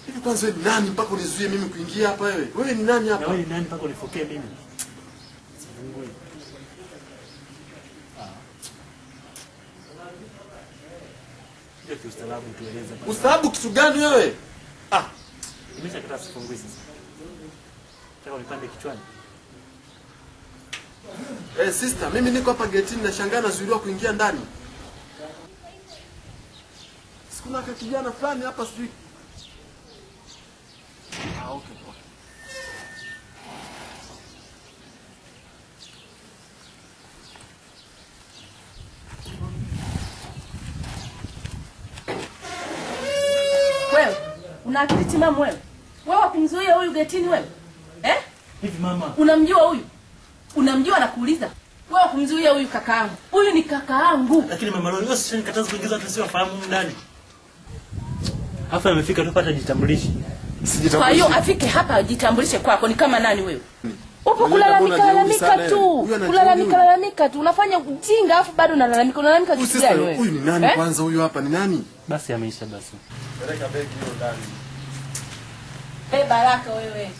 Hivi kwanza wewe ni nani mpaka unizuie mimi kuingia hapa wewe? Wewe ni nani hapa? Na wewe ni nani mpaka unifokee mimi? Sifungui. Ah. Ndio kiustaarabu tueleze. Ustaarabu kitu gani wewe? Ah, nimeshakataa sifungui sasa. Nataka unipande kichwani. Eh, sister, mimi niko hapa getini nashangaa nazuiliwa kuingia ndani. Sikuna kaka kijana fulani hapa sijui. Ah, okay. Wewe, una akili timamu wewe? Wewe kumzuia huyu getini wewe? Eh? Hivi mama, unamjua huyu? Unamjua na kuuliza? Wewe kumzuia huyu kakaangu. Huyu ni kakaangu. Lakini mama Lori, wewe usinikataze kuingiza watu usiofahamu ndani. Hapa amefika tu pata jitambulishe. Sijitambulishe. Kwa hiyo afike hapa ajitambulishe kwako ni kama nani wewe? Upo kulalamika tu. Kulalamika tu. Unafanya ujinga afu bado unalalamika. Unalalamika kitu gani wewe? Huyu ni nani kwanza huyu hapa ni nani? Basi ameisha basi. Peleka begi hiyo ndani. Eh, baraka wewe.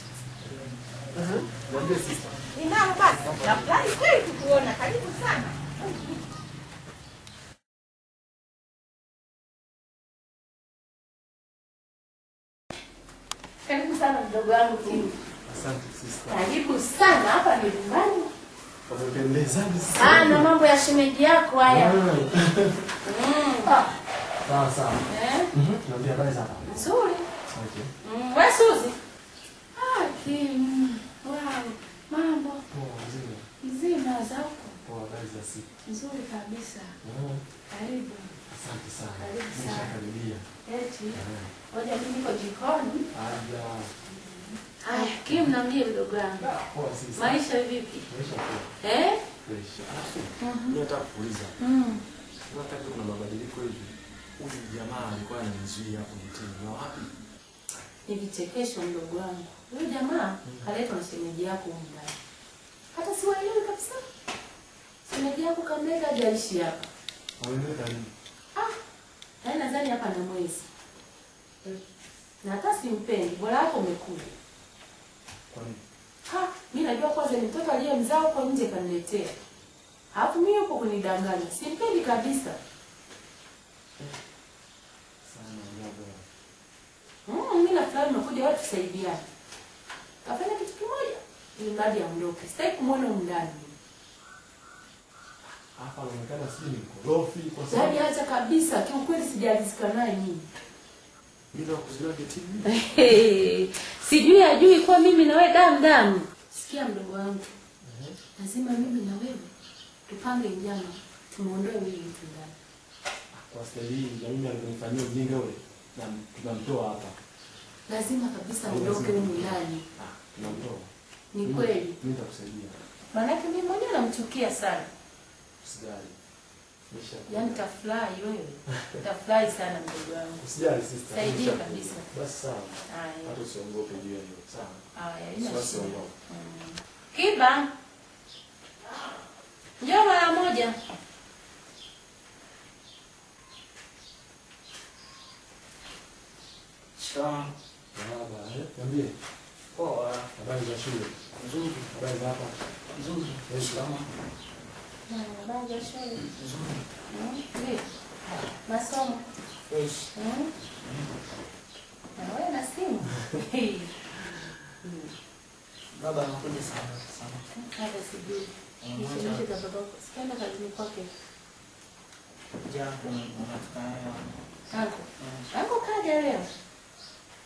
Niambie sister. Ninao basi. Nafurahi kweli kukuona. Karibu sana. Karibu sana mdogo wangu Tim. Asante sister. Karibu sana, hapa ni nyumbani. Umependeza sana. Ah, na mambo ya shemeji yako haya. Sawa sawa. Eh? Niambie habari zako. Nzuri. Okay. Wewe Suzi? Ah, Kim. Wow. Mambo. Poa, mzima. Mzima za huko? Poa, habari za siku. Nzuri kabisa. Karibu. Asante sana. Karibu sana. Nimeshakaribia. Eti. Ngoja mimi niko jikoni. Aja. Haya, Kim niambie mdogo wangu. Poa sisi. Maisha vipi? Maisha poa. Eh? Fresh. Mimi nataka kuuliza. Nataka kuna mabadiliko hivi. Huyu jamaa alikuwa ananizuia hapo mtini. Na wapi? Ni vichekesho mdogo wangu. Huyu jamaa kaletwa na shemeji yako huko ndani. Hata siwaelewi kabisa. Shemeji yako kamleta hajaishi hapa. Amemleta nini? Ah, yaani nadhani hapa na mwezi. Na hata simpendi, bora yako umekuja. Kwa nini? Ha, mimi najua kwanza ni mtoto aliyemzaa huko nje kaniletea. Alafu mimi yupo kunidanganya. Simpendi kabisa. Sana ajabu. Mimi nafurahi umekuja watu tusaidiane. Kafanya kitu kimoja ili mradi aondoke. Sitaki kumuona huko ndani. Hapa anaonekana sijui ni mkorofi kwa sababu yaani acha kabisa, kiukweli sijalizika naye mimi. Mimi nakuzuia getini. Sijui ajui kwa mimi na wewe damu damu. Sikia mdogo wangu. Lazima mimi na wewe tupange njama tumuondoe huyu mtu ndani. Kwa staili hii na mimi alivyonifanyia ujinga ule na tunamtoa hapa. Lazima kabisa aondoke huyu ndani. Tunamtoa. Ni kweli. Mimi nitakusaidia. Maana mimi mwenyewe namchukia sana. Usijali. Yaani tafurahi wewe. Tafurahi sana mdogo wangu. Usijali sister. Saidia kabisa. Basi sawa. Hata usiogope juu ya hiyo. Sawa. Haya, ina shida. Kiba. Njoo mara moja. Shikamoo. Baba, niambie. Poa. Habari za shule? Nzuri. Habari za hapa? Nzuri. Shikamoo. Habari za shule? Nzuri. Vipi? Masomo? Fresh. Na wewe na simu? Baba anakuja sana sana. Hata sijui. Nishemishe za babako. Sikaenda kazini kwake. Jambo unatoka nayo. Anko. Anko kaja leo.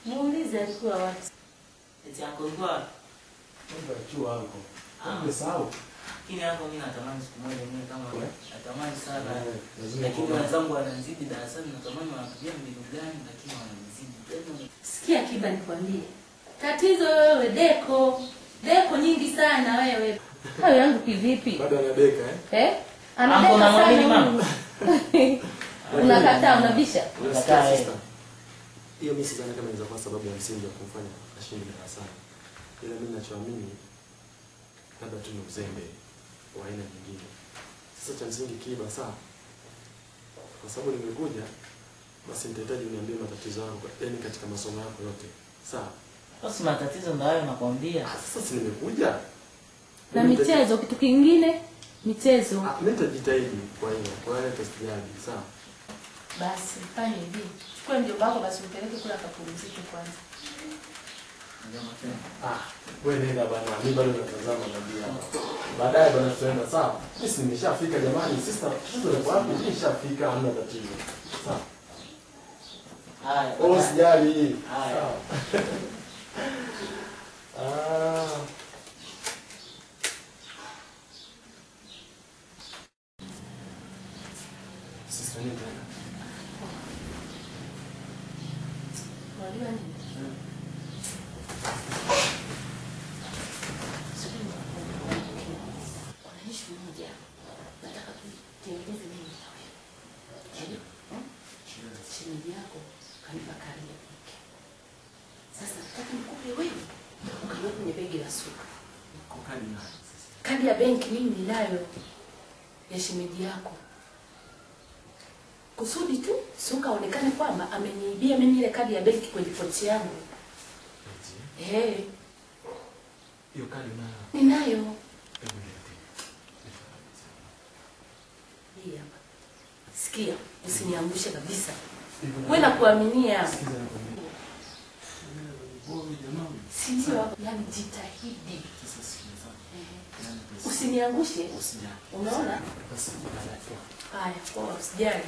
Muulize alikuwa wapi. Eti anko alikuwa wapi? Mambo ya chuo anko. Umesahau? Lakini anko mimi natamani siku moja mimi kama natamani sana. Lakini wenzangu wananizidi darasani, natamani wanatumia mbinu gani lakini wananizidi. Sikia Kiba nikwambie. Tatizo wewe deko. Deko nyingi sana wewe. Hayo yangu kivipi? Bado anabeka eh? Eh? Anabeka sana mama. Unakataa unabisha? Unakataa. Hiyo mimi sidhani kama inaweza kuwa sababu ya msingi ya kumfanya ashinde darasani. Ila mimi ninachoamini labda tu ni uzembe wa aina nyingine. Sasa cha msingi Kiba sawa. Kwa sababu nimekuja basi nitahitaji uniambie matatizo yako, yaani katika masomo yako yote. Sawa. Basi matatizo ndio hayo nakwambia. Sasa si nimekuja. Na michezo kitu kingine, michezo. Mimi nitajitahidi kwa hiyo, kwa hiyo nitasijali, sawa. Basi fanya hivi. Chukua mjomba wako basi umpeleke kula akapumzike kwanza. Wewe nenda bana, mimi bado natazama nabii hapa. Baadaye bana tutaenda sawa. Mimi si nimeshafika jamani, sister, tatizo liko wapi? Mimi nishafika, hamna tatizo. Sawa. Haya. Usijali. Haya. Sawa. Sister, nini tena? Unajua nini? Kuna issue moja. Nataka tutengeneze mimi na wewe. Shemeji yako kanipa kadi ya benki. Sasa nataka nikupe wewe ukaiweke kwenye begi la suka. Kadi nayo. Kadi ya benki mimi ninayo ya shemeji yako. Kusudi tu Suka aonekane kwamba ameniibia mimi ile kadi ya benki kwenye pochi yangu. Eh. Hiyo kadi unayo? Ninayo. Hebu niletee. Hii hapa. Sikia, usiniangushe kabisa. Wewe nakuaminia. Sikiza nakwambia. Si ndio? Yaani jitahidi. Sasa sikiza. Usiniangushe. Usijali. Unaona? Basi baadaye. Haya, poa, usijali.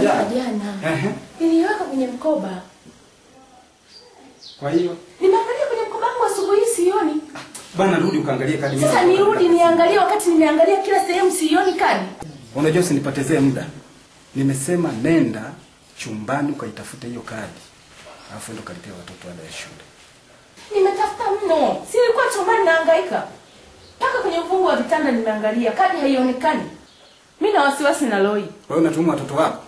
toka jana. Jana. Niliweka kwenye mkoba. Kwa hiyo nimeangalia kwenye mkoba wangu asubuhi sioni. Bana rudi ukaangalie kadi. Sasa nirudi niangalie wakati nimeangalia kila sehemu sioni kadi. Unajua usinipotezee muda. Nimesema nenda chumbani ukaitafute hiyo kadi. Alafu ndo kalipia watoto ada ya shule. Nimetafuta mno. Si nilikuwa chumbani nahangaika. Paka kwenye ufungu wa vitanda nimeangalia, kadi haionekani. Mimi na wasiwasi na Loi. Kwa hiyo unatuma watoto wako?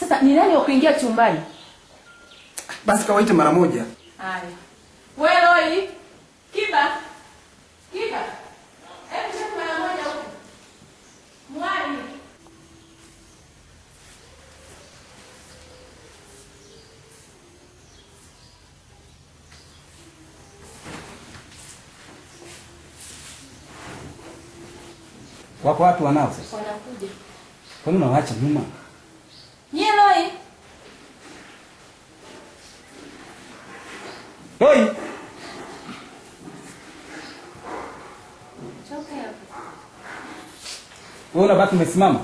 Sasa ni nani wa kuingia chumbani? Basi kawaite mara moja. Haya. Wewe Loi, Kiba. Kiba. Hebu check mara moja huko. Mwani. Wako watu wanao sasa? Wanakuja. Kwa nini unawaacha nyuma? Nye Loi. Loi. Choka hapo. Wewe unabaki umesimama?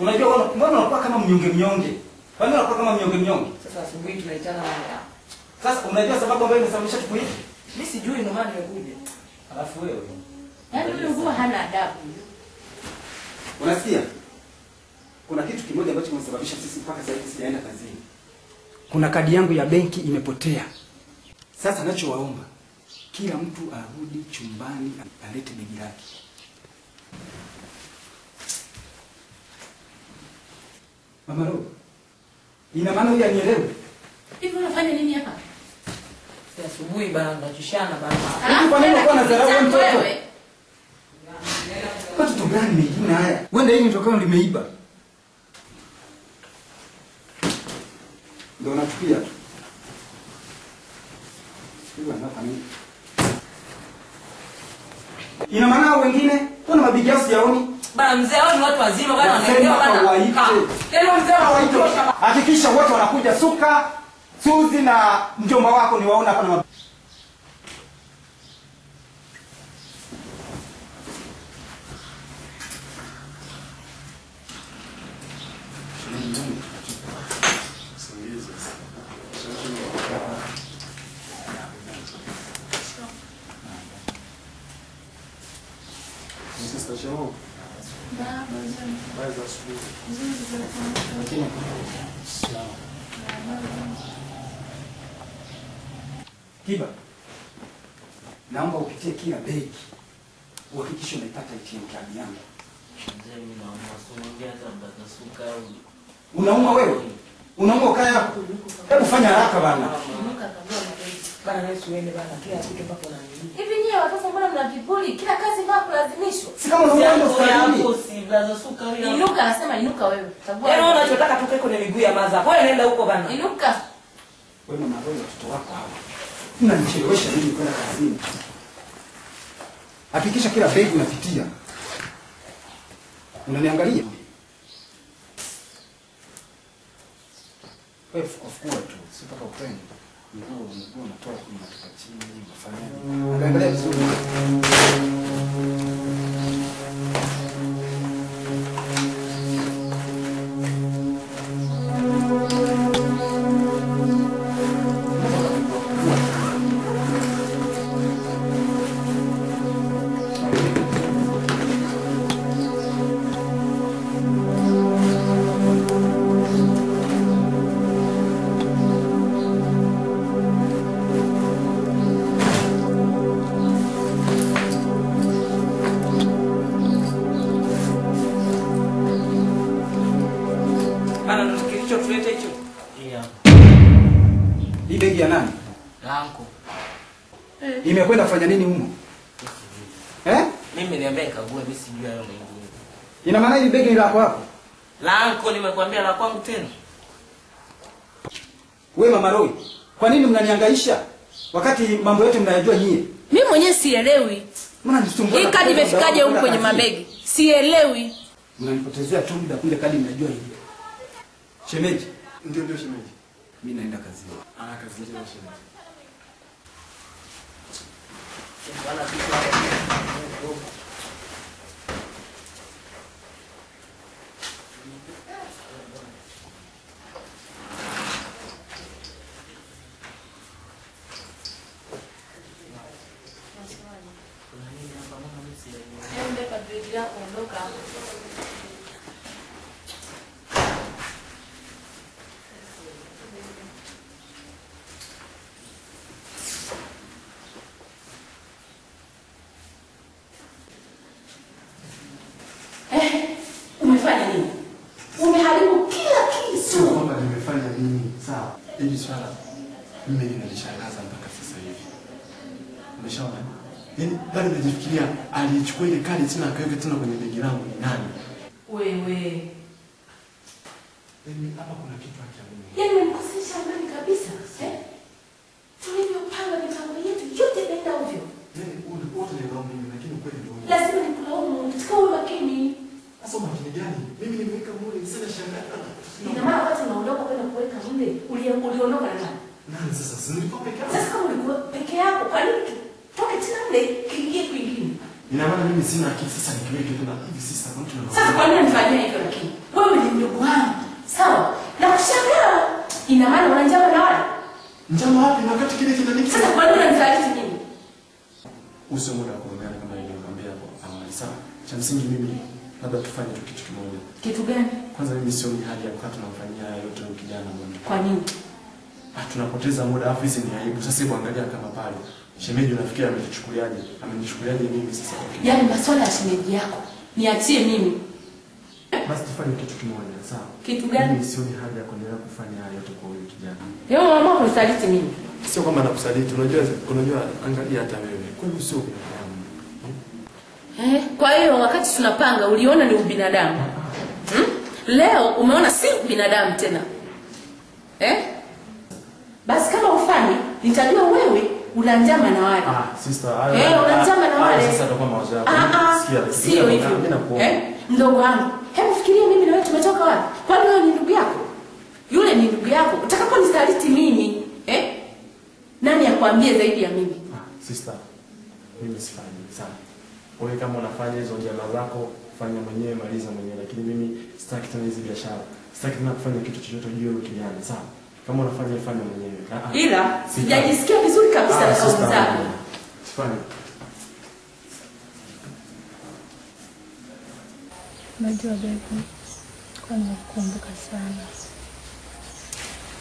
Unajua mbona unakuwa kama mnyonge mnyonge? Kwa nini unakuwa kama mnyonge mnyonge? Sasa asubuhi tunaitana na. Sasa unajua sababu ambayo imesababisha tukuite? Mimi sijui ndio maana nimekuja. Alafu wewe. Yaani yule nguo hana adabu. Unasikia? Kuna kitu kimoja ambacho kimesababisha sisi mpaka sasa hivi sijaenda kazini. Kuna kadi yangu ya benki imepotea. Sasa nachowaomba, kila mtu arudi chumbani alete begi lake. Mama Ro, ina maana huyu anielewe? Hivi unafanya nini hapa? Asubuhi bana tunachishana bana. Hivi kwa nini unakuwa unadharau wewe mtoto? Watoto gani mengine haya? Wenda hili ndio limeiba. Ndio unachukua tu. Hivi anafanya nini? Ina maana wengine kuna mabigi yao siyaoni? Bana mzee hao ni watu wazima bana wanaelewa bana. Tena mzee waite. Hakikisha wote wanakuja Suka, Suzi na mjomba wako niwaona hapa na Kiba, naomba upitie kila begi uhakikishe unaipata ATM card yangu. Mzee mimi naomba usiongee hata mtasuka au. Unauma wewe? Unauma kaya yako? Hebu fanya haraka bana. Bana na usiende bana kila kitu mpaka unaniambia. Hivi nyewe watoto mbona mna viburi? Kila kazi mbaya kulazimishwa. Si kama unauma ndio hospitalini. Si blaza suka wewe. Inuka anasema inuka wewe. Yaani wewe unachotaka tukae kwenye miguu ya maza. Wewe nenda huko bana. Inuka. Wewe mama wewe watoto wako hawa. Unanichelewesha mimi kwenda kazini. Hakikisha kila begi unapitia. Unaniangalia? Wewe fukua tu, si mpaka upende. Mguu unatoa unatoka chini, unafanyaje? Angalia vizuri. Hii begi ya nani? Langu. Imekwenda kufanya nini humo? Eh? Mimi niambia nikague, mimi sijui hayo mengine. Ina maana hii begi ni lako hapo? Langu nimekwambia la kwangu tena. Wewe Mama Roy, kwa nini mnanihangaisha wakati mambo yote mnayajua nyie? Mimi mwenyewe sielewi. Mbona nisumbua? Hii kadi imefikaje huko kwenye mabegi? Sielewi. Mnanipotezea tu muda, kumbe kadi mnajua hivi. Shemeji. Ndio ndio shemeji. Mimi naenda kazini. Ah, kazi njema shemeji. vyako, ondoka. Umefanya nini? Umeharibu kila kitu. Sio kwamba nimefanya nini, sawa? Hili swala mimi linanishangaza mpaka sasa hivi. Umeshaona? Yaani bado najifikiria alichukua ile kadi tena akaweka tena kwenye begi langu ni nani? Wewe. Yaani hapa kuna kitu hakiamini. Yaani umenikosesha amani kabisa, eh? Tulivyopanga mipango yetu yote inaenda ovyo. Yaani wote ni laumu mimi, lakini ukweli ndio huo. Lazima nikulaumu, tukawa uwe makini. Sasa makini gani? Mimi nimeweka mule, sasa nashangaa. Ina maana wakati unaondoka kwenda kuweka mle, uliondoka na nani? Nani sasa? Si nilikuwa peke yangu. Sasa kama ulikuwa peke yako, kwa nini toke tena mle kiingie kwingine? Ina maana mimi sina akili sasa nikiweke tena hivi sasa kwa mtu. Sasa kwa nini unanifanyia hivyo lakini? Wewe ni mdogo wangu. Sawa? Na kushangaa ina maana una njama na wale? Njama wapi na wakati kile kinaniki? Sasa kwa nini unanisaliti mimi? Uso muda wa kuongea kama nilivyokuambia hapo awali. Sawa? Cha msingi mimi labda tufanye tu kitu kimoja. Kitu gani? Kwanza mimi sioni haja ya kukaa tunamfanyia haya yote huyu kijana bwana. Kwa nini? Tunapoteza muda afu hizi ni aibu. Sasa hebu angalia kama pale. Shemeji unafikiri amenichukuliaje? Amenichukuliaje mimi sasa? Yaani maswala ya shemeji yako niachie mimi. Basi tufanye kitu kimoja, sawa? Kitu gani? Mimi sioni haja ya kuendelea kufanya haya yote kwa huyu kijana. Yeye mama kunisaliti mimi. Sio kwamba nakusaliti, unajua angalia hata wewe. Kwani sio binadamu? Kwa hiyo wakati tunapanga uliona ni ubinadamu. Leo umeona si binadamu tena. Basi kama ufanye, nitajua wewe una njama na wale. Sister, una njama na wale. Sasa itakuwa mawazo yako. Sikia, sio hivyo. Mdogo wangu, hebu fikiria mimi na wewe tumetoka wapi? Kwani wewe ni ndugu yako? Yule ni ndugu yako. Utakaponisaliti mimi, nani akwambie zaidi ya mimi? Sister, mimi sifanyi sana. Wewe kama unafanya hizo njama zako, fanya mwenyewe, maliza mwenyewe, lakini mimi sitaki tena hizi biashara. Sitaki tena kufanya kitu chochote juu ya kijana, sawa? Kama unafanya fanya mwenyewe. Ila sijajisikia vizuri kabisa na kauli zako. Sifanyi. Unajua baby, kwa nimekukumbuka sana.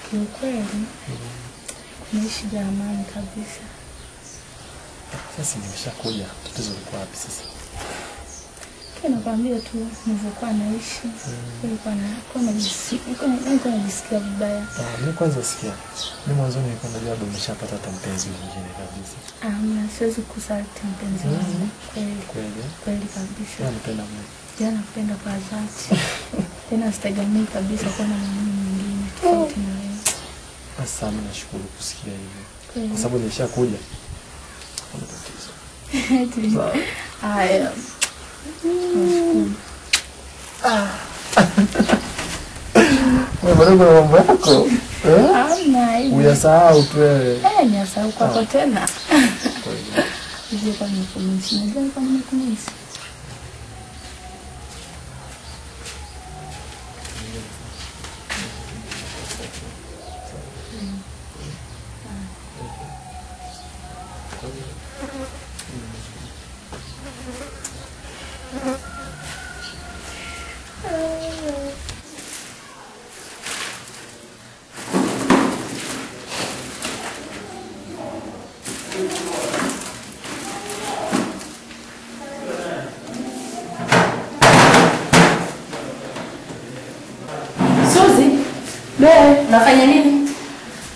Kiukweli, kunaishi bila amani kabisa. Sasa nimeshakuja, tatizo liko wapi sasa? Nakwambia tu nilivyokuwa naishi, nilikuwa najisikia vibaya. Mimi kwanza sikia. Mimi mwanzoni nilikuwa najua labda umeshapata hata mpenzi mwingine kabisa. Hamna, siwezi kusaliti mpenzi wangu. Kweli. Kweli. Kweli kabisa. Unanipenda mimi. Tena nakupenda kwa dhati. Tena sitegemei kabisa kuwa na mwanamume mwingine tofauti na wewe. Sasa mimi nashukuru kusikia hivyo. Kwa sababu nimeshakuja. Hakuna tatizo. Haya. Wewe bado kuna mambo yako? Hamna hivi. Uyasahau tu wewe. Niyasahau kwako tena. Hivi kwa nikumisi. Unajua kwa nikumisi. Unafanya nini?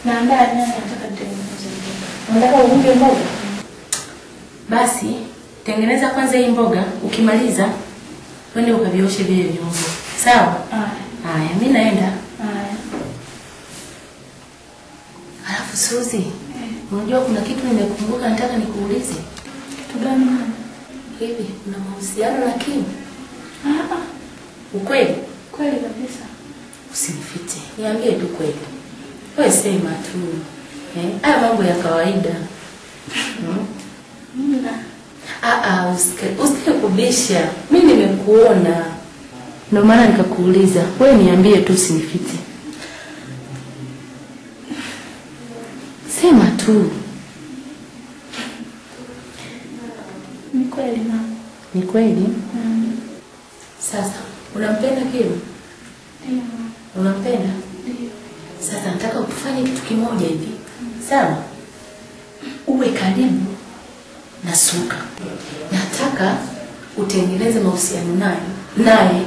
Naandaa nyanya, nataka nitengeneze mboga. Unataka uunge mboga? Basi tengeneza kwanza hii mboga, ukimaliza twende ukavioshe vile vyombo. Sawa? Haya, mimi naenda. Haya. Alafu Suzi, unajua kuna kitu nimekumbuka nataka nikuulize. Kitu gani mama? Hivi una mahusiano na Kim? Ukweli? Kweli kabisa. Usinifiche. Niambie tu kweli. Wewe sema tu. Haya mambo ya kawaida. Usitake kubisha. Mimi nimekuona. Ndio maana nikakuuliza. Wewe niambie tu usinifiche. Sema tu. Ni kweli mama. Ni kweli? Sasa unampenda Kim? Ndio. Unampenda? Ndio. Sasa nataka ufanye kitu kimoja hivi. Sawa? Uwe karibu na Suka. Nataka utengeneze mahusiano naye.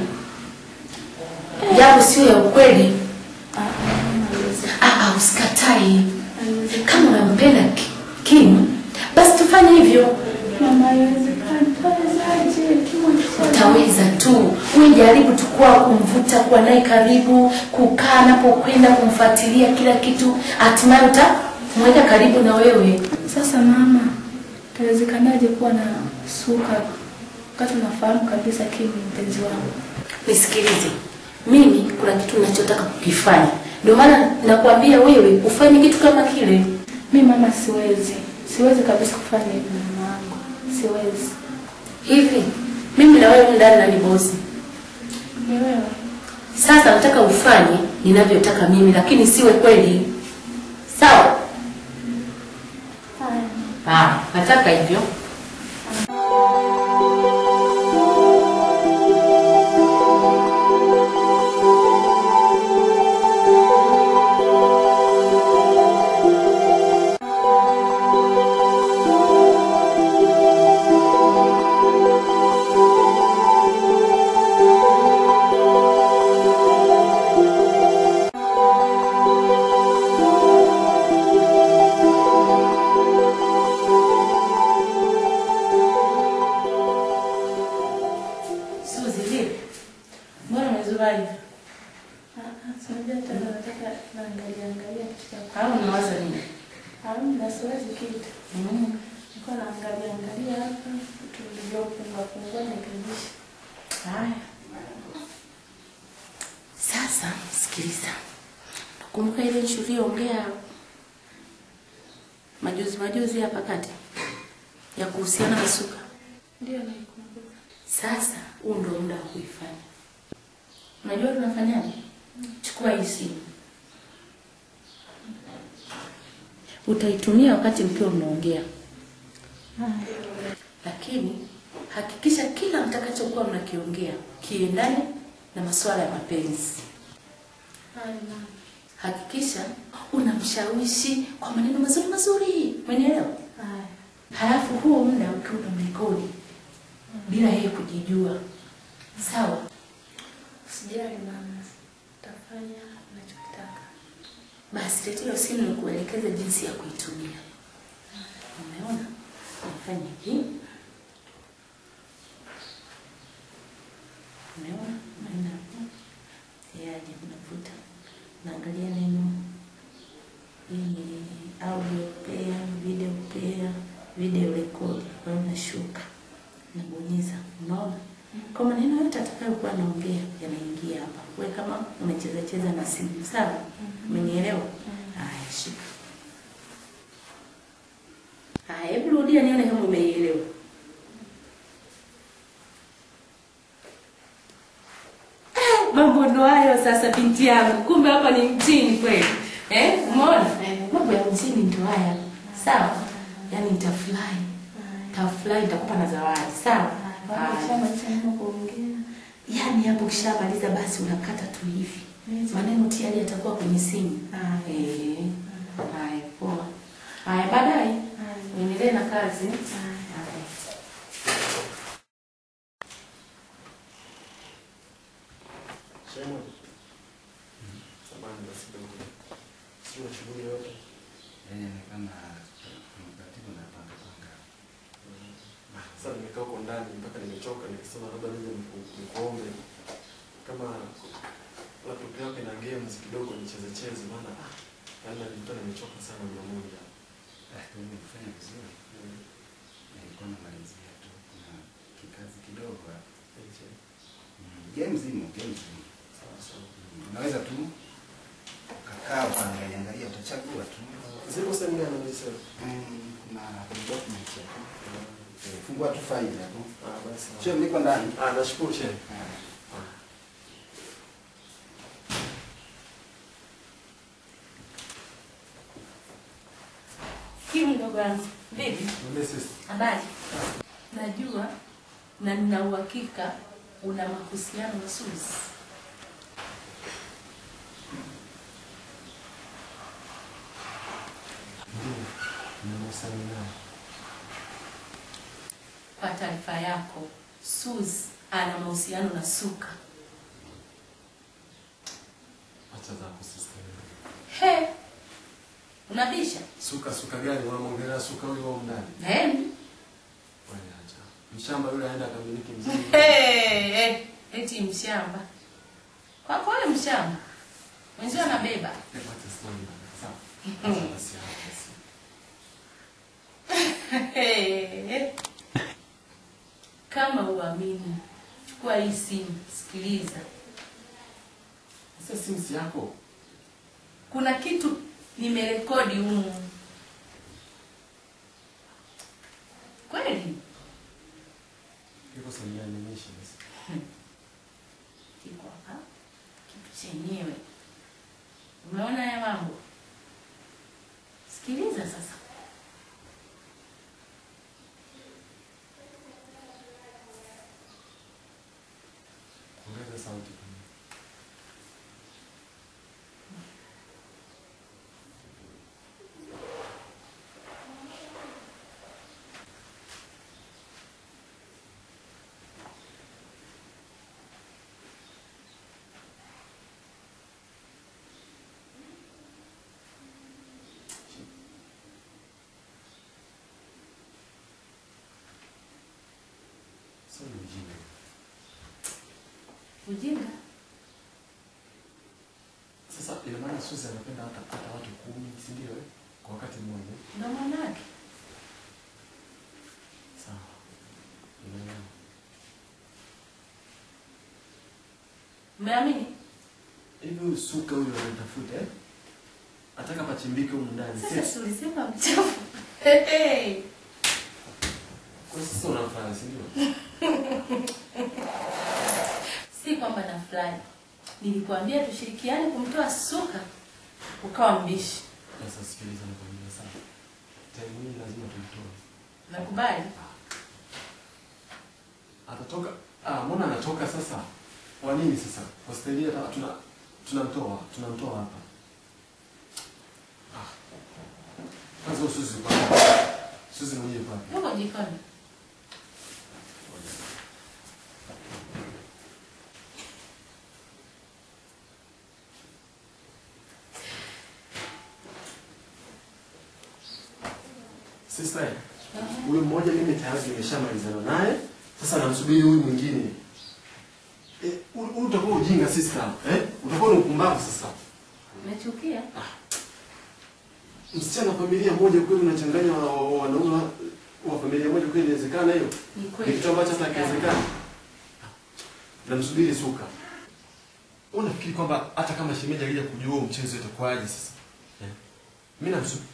Japo sio ya ukweli. Usikatai. Kama unampenda Kim, basi tufanye hivyo. Mama, haiwezekani. Utaweza tu. Wewe jaribu tu kwa kumvuta, kuwa naye karibu, kukaa anapokwenda, kumfuatilia kila kitu, hatimaye utamweka karibu na wewe. Sasa mama, itawezekanaje kuwa na Suka wakati unafahamu kabisa Kim ni mpenzi wangu? Nisikilize. Mimi kuna kitu ninachotaka kukifanya. Ndio maana nakwambia wewe ufanye kitu kama kile. Mimi mama siwezi. Siwezi kabisa kufanya hivyo mama wangu. Siwezi. Hivi mimi na wewe ndani na ni bosi. Ni wewe. Sasa nataka ufanye ninavyotaka mimi, lakini siwe kweli. Sawa? Haya. Nataka hivyo. Sasa sikiliza. Nakumbuka ile niliyoongea majuzi hapa kati ya kuhusiana na Suka. Ndio naikumbuka. Sasa huu ndio muda wa kuifanya. Unajua tunafanyaje? Chukua hii simu. Utaitumia wakati mkiwa mnaongea. Lakini hakikisha kila mtakachokuwa mnakiongea kiendane na masuala ya mapenzi. Hakikisha unamshawishi kwa maneno mazuri mazuri. Umenielewa? Halafu huo muda ukiwa unamrekodi bila yeye kujijua. Sawa? Usijali mama. Utafanya unachotaka. Basi leta hiyo simu nikuelekeze jinsi ya kuitumia. Umeona? Nafanya hivi. Umeona? Unaenda hapo. Yaani unavuta. Naangalia neno hii audio player, video player, video record. Kwa hiyo unashuka. Nabonyeza. Unaona? Kwa maneno yote atakayokuwa anaongea yanaingia hapa. Wewe kama unacheza cheza na simu, sawa? Umenielewa? Haya, shika. Haya, hebu rudia nione kama umeielewa. Mambo ndo hayo sasa binti yangu. Kumbe hapa ni mjini kweli. Umeona? Mambo ya mjini ndo haya. Sawa? Yaani nitafurahi. Nitafurahi, nitakupa na zawadi. Sawa? Yaani hapo ukishamaliza basi unakata tu hivi. Maneno tayari yatakuwa kwenye simu. Haya, poa. Haya, baadaye. Uendelee na kazi. Shemo. Samahani basi kidogo. Sio shughuli yote. Kama mtaratibu na panga panga. Sasa nimekaa huko ndani mpaka nimechoka, nikasema labda nije nikuombe kama laptop yako ina games kidogo nicheze cheze, maana yaani nilikuwa nimechoka sana muda mmoja. Nimefanya vizuri. Nilikuwa namalizia tu kuna kikazi kidogo hapo. Games imo, games imo. Sawa sawa. Unaweza tu kakaa ukaangalia angalia, utachagua tu. Ziko sehemu gani unazisema? Kuna document hapo. Fungua tu file hapo. Basi. Shehe, niko ndani. Nashukuru shehe. Kim mdogo wangu. Vipi? Mimi sisi. Habari. Najua na nina uhakika Una mahusiano na Suzi? Ndio, nina mahusiano naye. Kwa taarifa yako, Suzi ana mahusiano na Suka. Acha zako sister. He. Unabisha? Suka gani? Unamwongelea Suka huyo wa ndani? Eh. Wewe acha. Mshamba yule aenda akamiliki mzigo. Hey, eti mshamba. Kwa wewe mshamba. Mwenzio anabeba. Hebu acha story bana. Sawa. Acha basi hapo. Kama uamini, chukua hii simu, sikiliza. Sasa simu si yako. Kuna kitu nimerekodi humu. Kweli? Kiko samia nionyeshe basi. Kiko hapa. Kitu chenyewe. Umeona haya mambo? Sikiliza sasa. Ongeza sauti. Sio ujinga. Ujinga? Sasa ina maana Suzi anapenda hata watu 10, si ndio eh? Kwa wakati mmoja. Ndio maana yake. Sawa. Nimeelewa. Umeamini? Hivi Suka huyo anatafuta eh? Ataka pachimbike huko ndani. Sasa si ulisema mchafu. Hey. Kwa sasa unafanya, si ndio? Si kwamba nafurahi. Nilikwambia tushirikiane kumtoa Suka, ukawa mbishi. Sasa sikiliza nakwambia sana. Time hii lazima tumtoe. Nakubali. Atatoka. Mbona anatoka sasa? Kwa nini sasa? Hosteli tunamtoa, tunamtoa hapa. Kwanza Suzi kwa. Suzi mwenyewe hapa. Yuko jikoni. Sister, huyu mmoja mimi tayari nimeshamalizana naye. Sasa namsubiri huyu mwingine. Utakuwa ujinga sister, eh? Utakuwa ni upumbavu sasa. Umechukia? Msichana familia moja kweli unachanganya wanaume wa familia moja kweli, inawezekana hiyo? Ni kitu ambacho hata hakiwezekani. Namsubiri Suka. Unafikiri kwamba hata kama shemeji akija kujua mchezo itakuwaje sasa? Eh? Mimi namsubiri.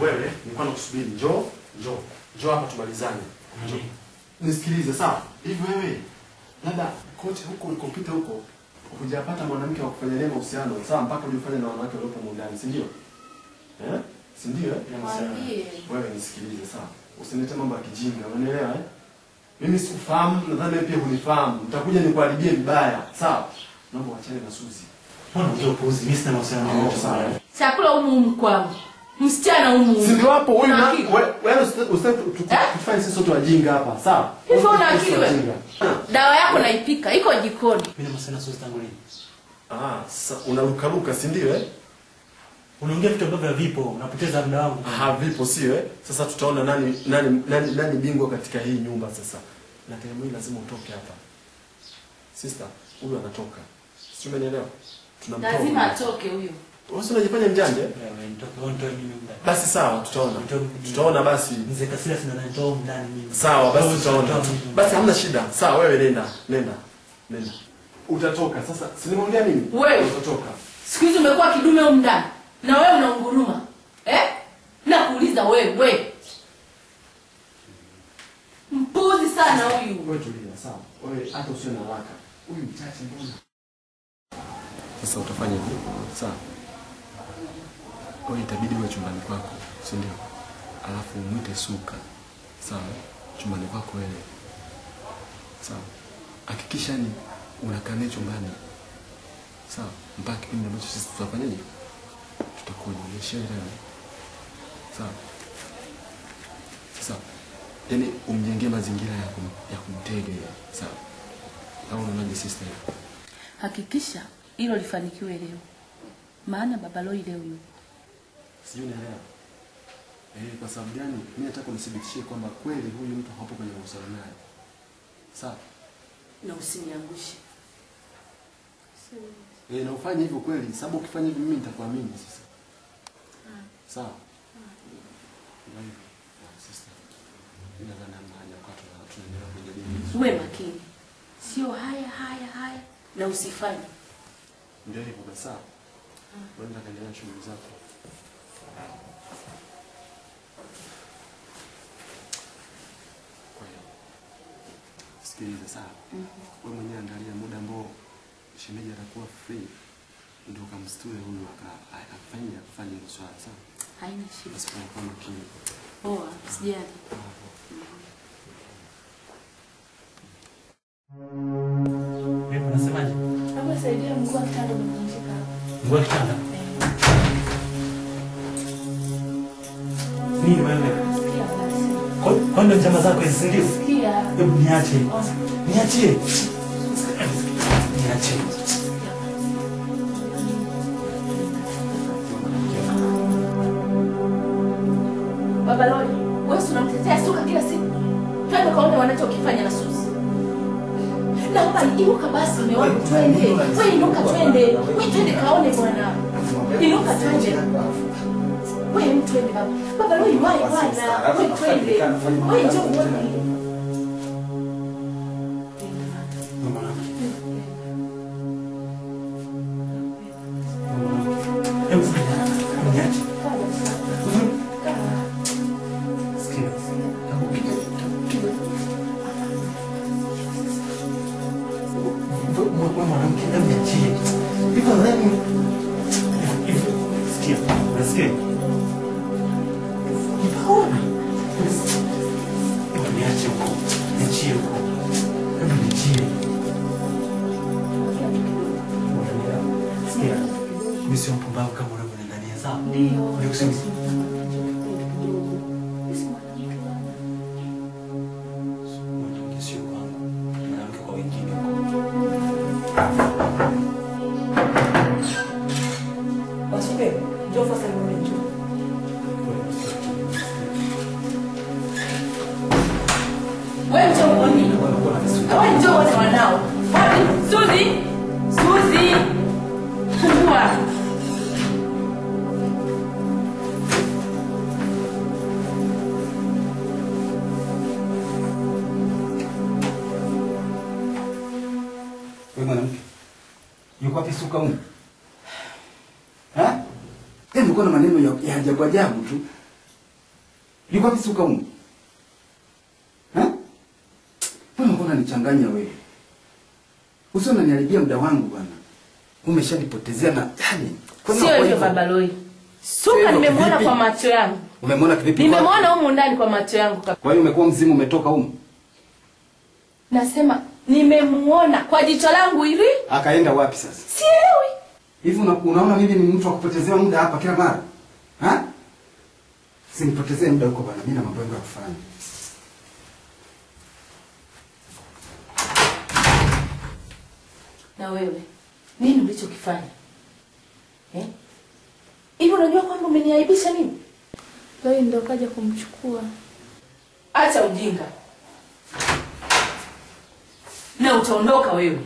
Wewe nilikuwa nakusubiri. Njoo, njoo. Njoo hapa tumalizane. Njoo. Nisikilize sawa? Hivi wewe labda kote huko ulikopita huko hujapata mwanamke wa kufanya naye mahusiano, sawa, mpaka ujifanye na wanawake waliopo ndani, si ndio? Eh? Si ndio? Wewe nisikilize sawa. Usinilete mambo ya kijinga, unanielewa eh? Mimi sikufahamu, nadhani wewe pia hunifahamu. Nitakuja nikuharibie vibaya, sawa? Naomba uachane na Suzi. Mbona unajua upuuzi? Mimi sina mahusiano na wewe sawa. Chakula humu humu kwangu. Msichana humu. Si ndio hapo huyu na wewe usitaki tufanye sisi sote wajinga hapa, sawa? Hivyo una akili wewe. Dawa yako naipika, iko jikoni. Mimi na mahusiano na Suzi tangu lini? Sasa unarukaruka, si ndio eh? Unaongea vitu ambavyo havipo, unapoteza muda wangu. Havipo sio eh? Sasa tutaona nani bingwa katika hii nyumba sasa. Na time hii lazima utoke hapa. Sister, huyu anatoka. Si umenielewa? Tunamtoa. Lazima atoke huyo. Wewe unajifanya mjanja? Wewe nitoke, wewe nitoe mimi ndani. Basi sawa, tutaona. Tutaona basi. Mzee Kasila si ndo ananitoa ndani mimi. Sawa, basi tutaona. Basi hamna shida. Sawa, wewe nenda, nenda. Nenda. Utatoka. Sasa si nimeongea mimi? Wewe utatoka. Siku hizi umekuwa kidume huko ndani. Na wewe unaunguruma. Eh? Nakuuliza wewe. Mpuzi sana huyu. Wewe tulia, sawa. Wewe hata usiwe na haraka. Huyu mchache mbona? Sasa utafanya hivi, sawa? Wewe itabidi uwe chumbani kwako, si ndio? Alafu umuite Suka. Sawa? Chumbani kwako wewe. Sawa? Hakikisha ni unakaa naye chumbani. Sawa, mpaka kipindi ambacho sisi tutafanyaje? Tutakuja. Umeshaelewa? Sawa. Sasa yani umjengee mazingira ya kumtega yeye. Sawa. Au unaonaje sister? Hakikisha hilo lifanikiwe leo. Maana baba Loi leo yupo. Sijui unaelewa. Kwa sababu gani? Mimi nataka unithibitishie kwamba kweli huyu mtu hapo kwenye mahusiano naye. Sawa. Na usiniangushe. Na ufanye hivyo kweli, sababu ukifanya hivyo mimi nitakuamini sasa. Sawa. Ndio hivyo. Sister. Mimi nadhani hamna haja kwa tunaendelea kujadili. Uwe makini. Sio haya haya haya na usifanye. Ndio hivyo basi. Sawa. Wewe ndio shughuli zako. Kwa hiyo sikiliza sawa. Wewe mwenyewe angalia muda ambao shemeji atakuwa free ndio kamstue huyu akafanye hilo swala sawa. Haina shida. Basi kwa makini. Poa, sijali. Wewe unasemaje? Hebu saidia mguu wa kitanda umevunjika. Mguu wa kitanda? Nini wewe? Sikia basi. Kwa nini njama zako hizi ndio? Sikia. Hebu niache. Niachie. Niache. Baba Loi, wewe unamtetea Suka kila siku. Twende kaone wanachokifanya na Suzi. Naomba inuka basi mume wangu twende. Wewe inuka twende. Wewe twende kaone bwana. Inuka twende. Wewe twende baba. Baba Loi wahi bwana. Wewe twende. Wewe njoo uone. Suka huyu. Ha? Hebu uko na maneno ya ajabu ajabu tu. Yuko wapi Suka huyu? Ha? Mbona uko unanichanganya wewe? Usio unaniharibia muda wangu bwana. Umeshanipotezea na yani. Sio hivyo baba Loi. Suka nimemwona kwa macho yangu. Umemwona kivipi? Nimemwona humu ndani kwa macho yangu. Kwa hiyo umekuwa mzimu umetoka humu? Nasema nimemuona kwa jicho langu hivi. Akaenda wapi sasa? Sielewi. Hivi unaona mimi ni mtu wa kupotezea muda hapa kila mara? Ha? Sinipotezee muda huko bwana, mimi na mambo yangu ya kufanya. Na wewe, nini ulichokifanya? Eh? Hivi unajua kwamba umeniaibisha mimi? Loi ndio kaja kumchukua. Acha ujinga. Na utaondoka wewe.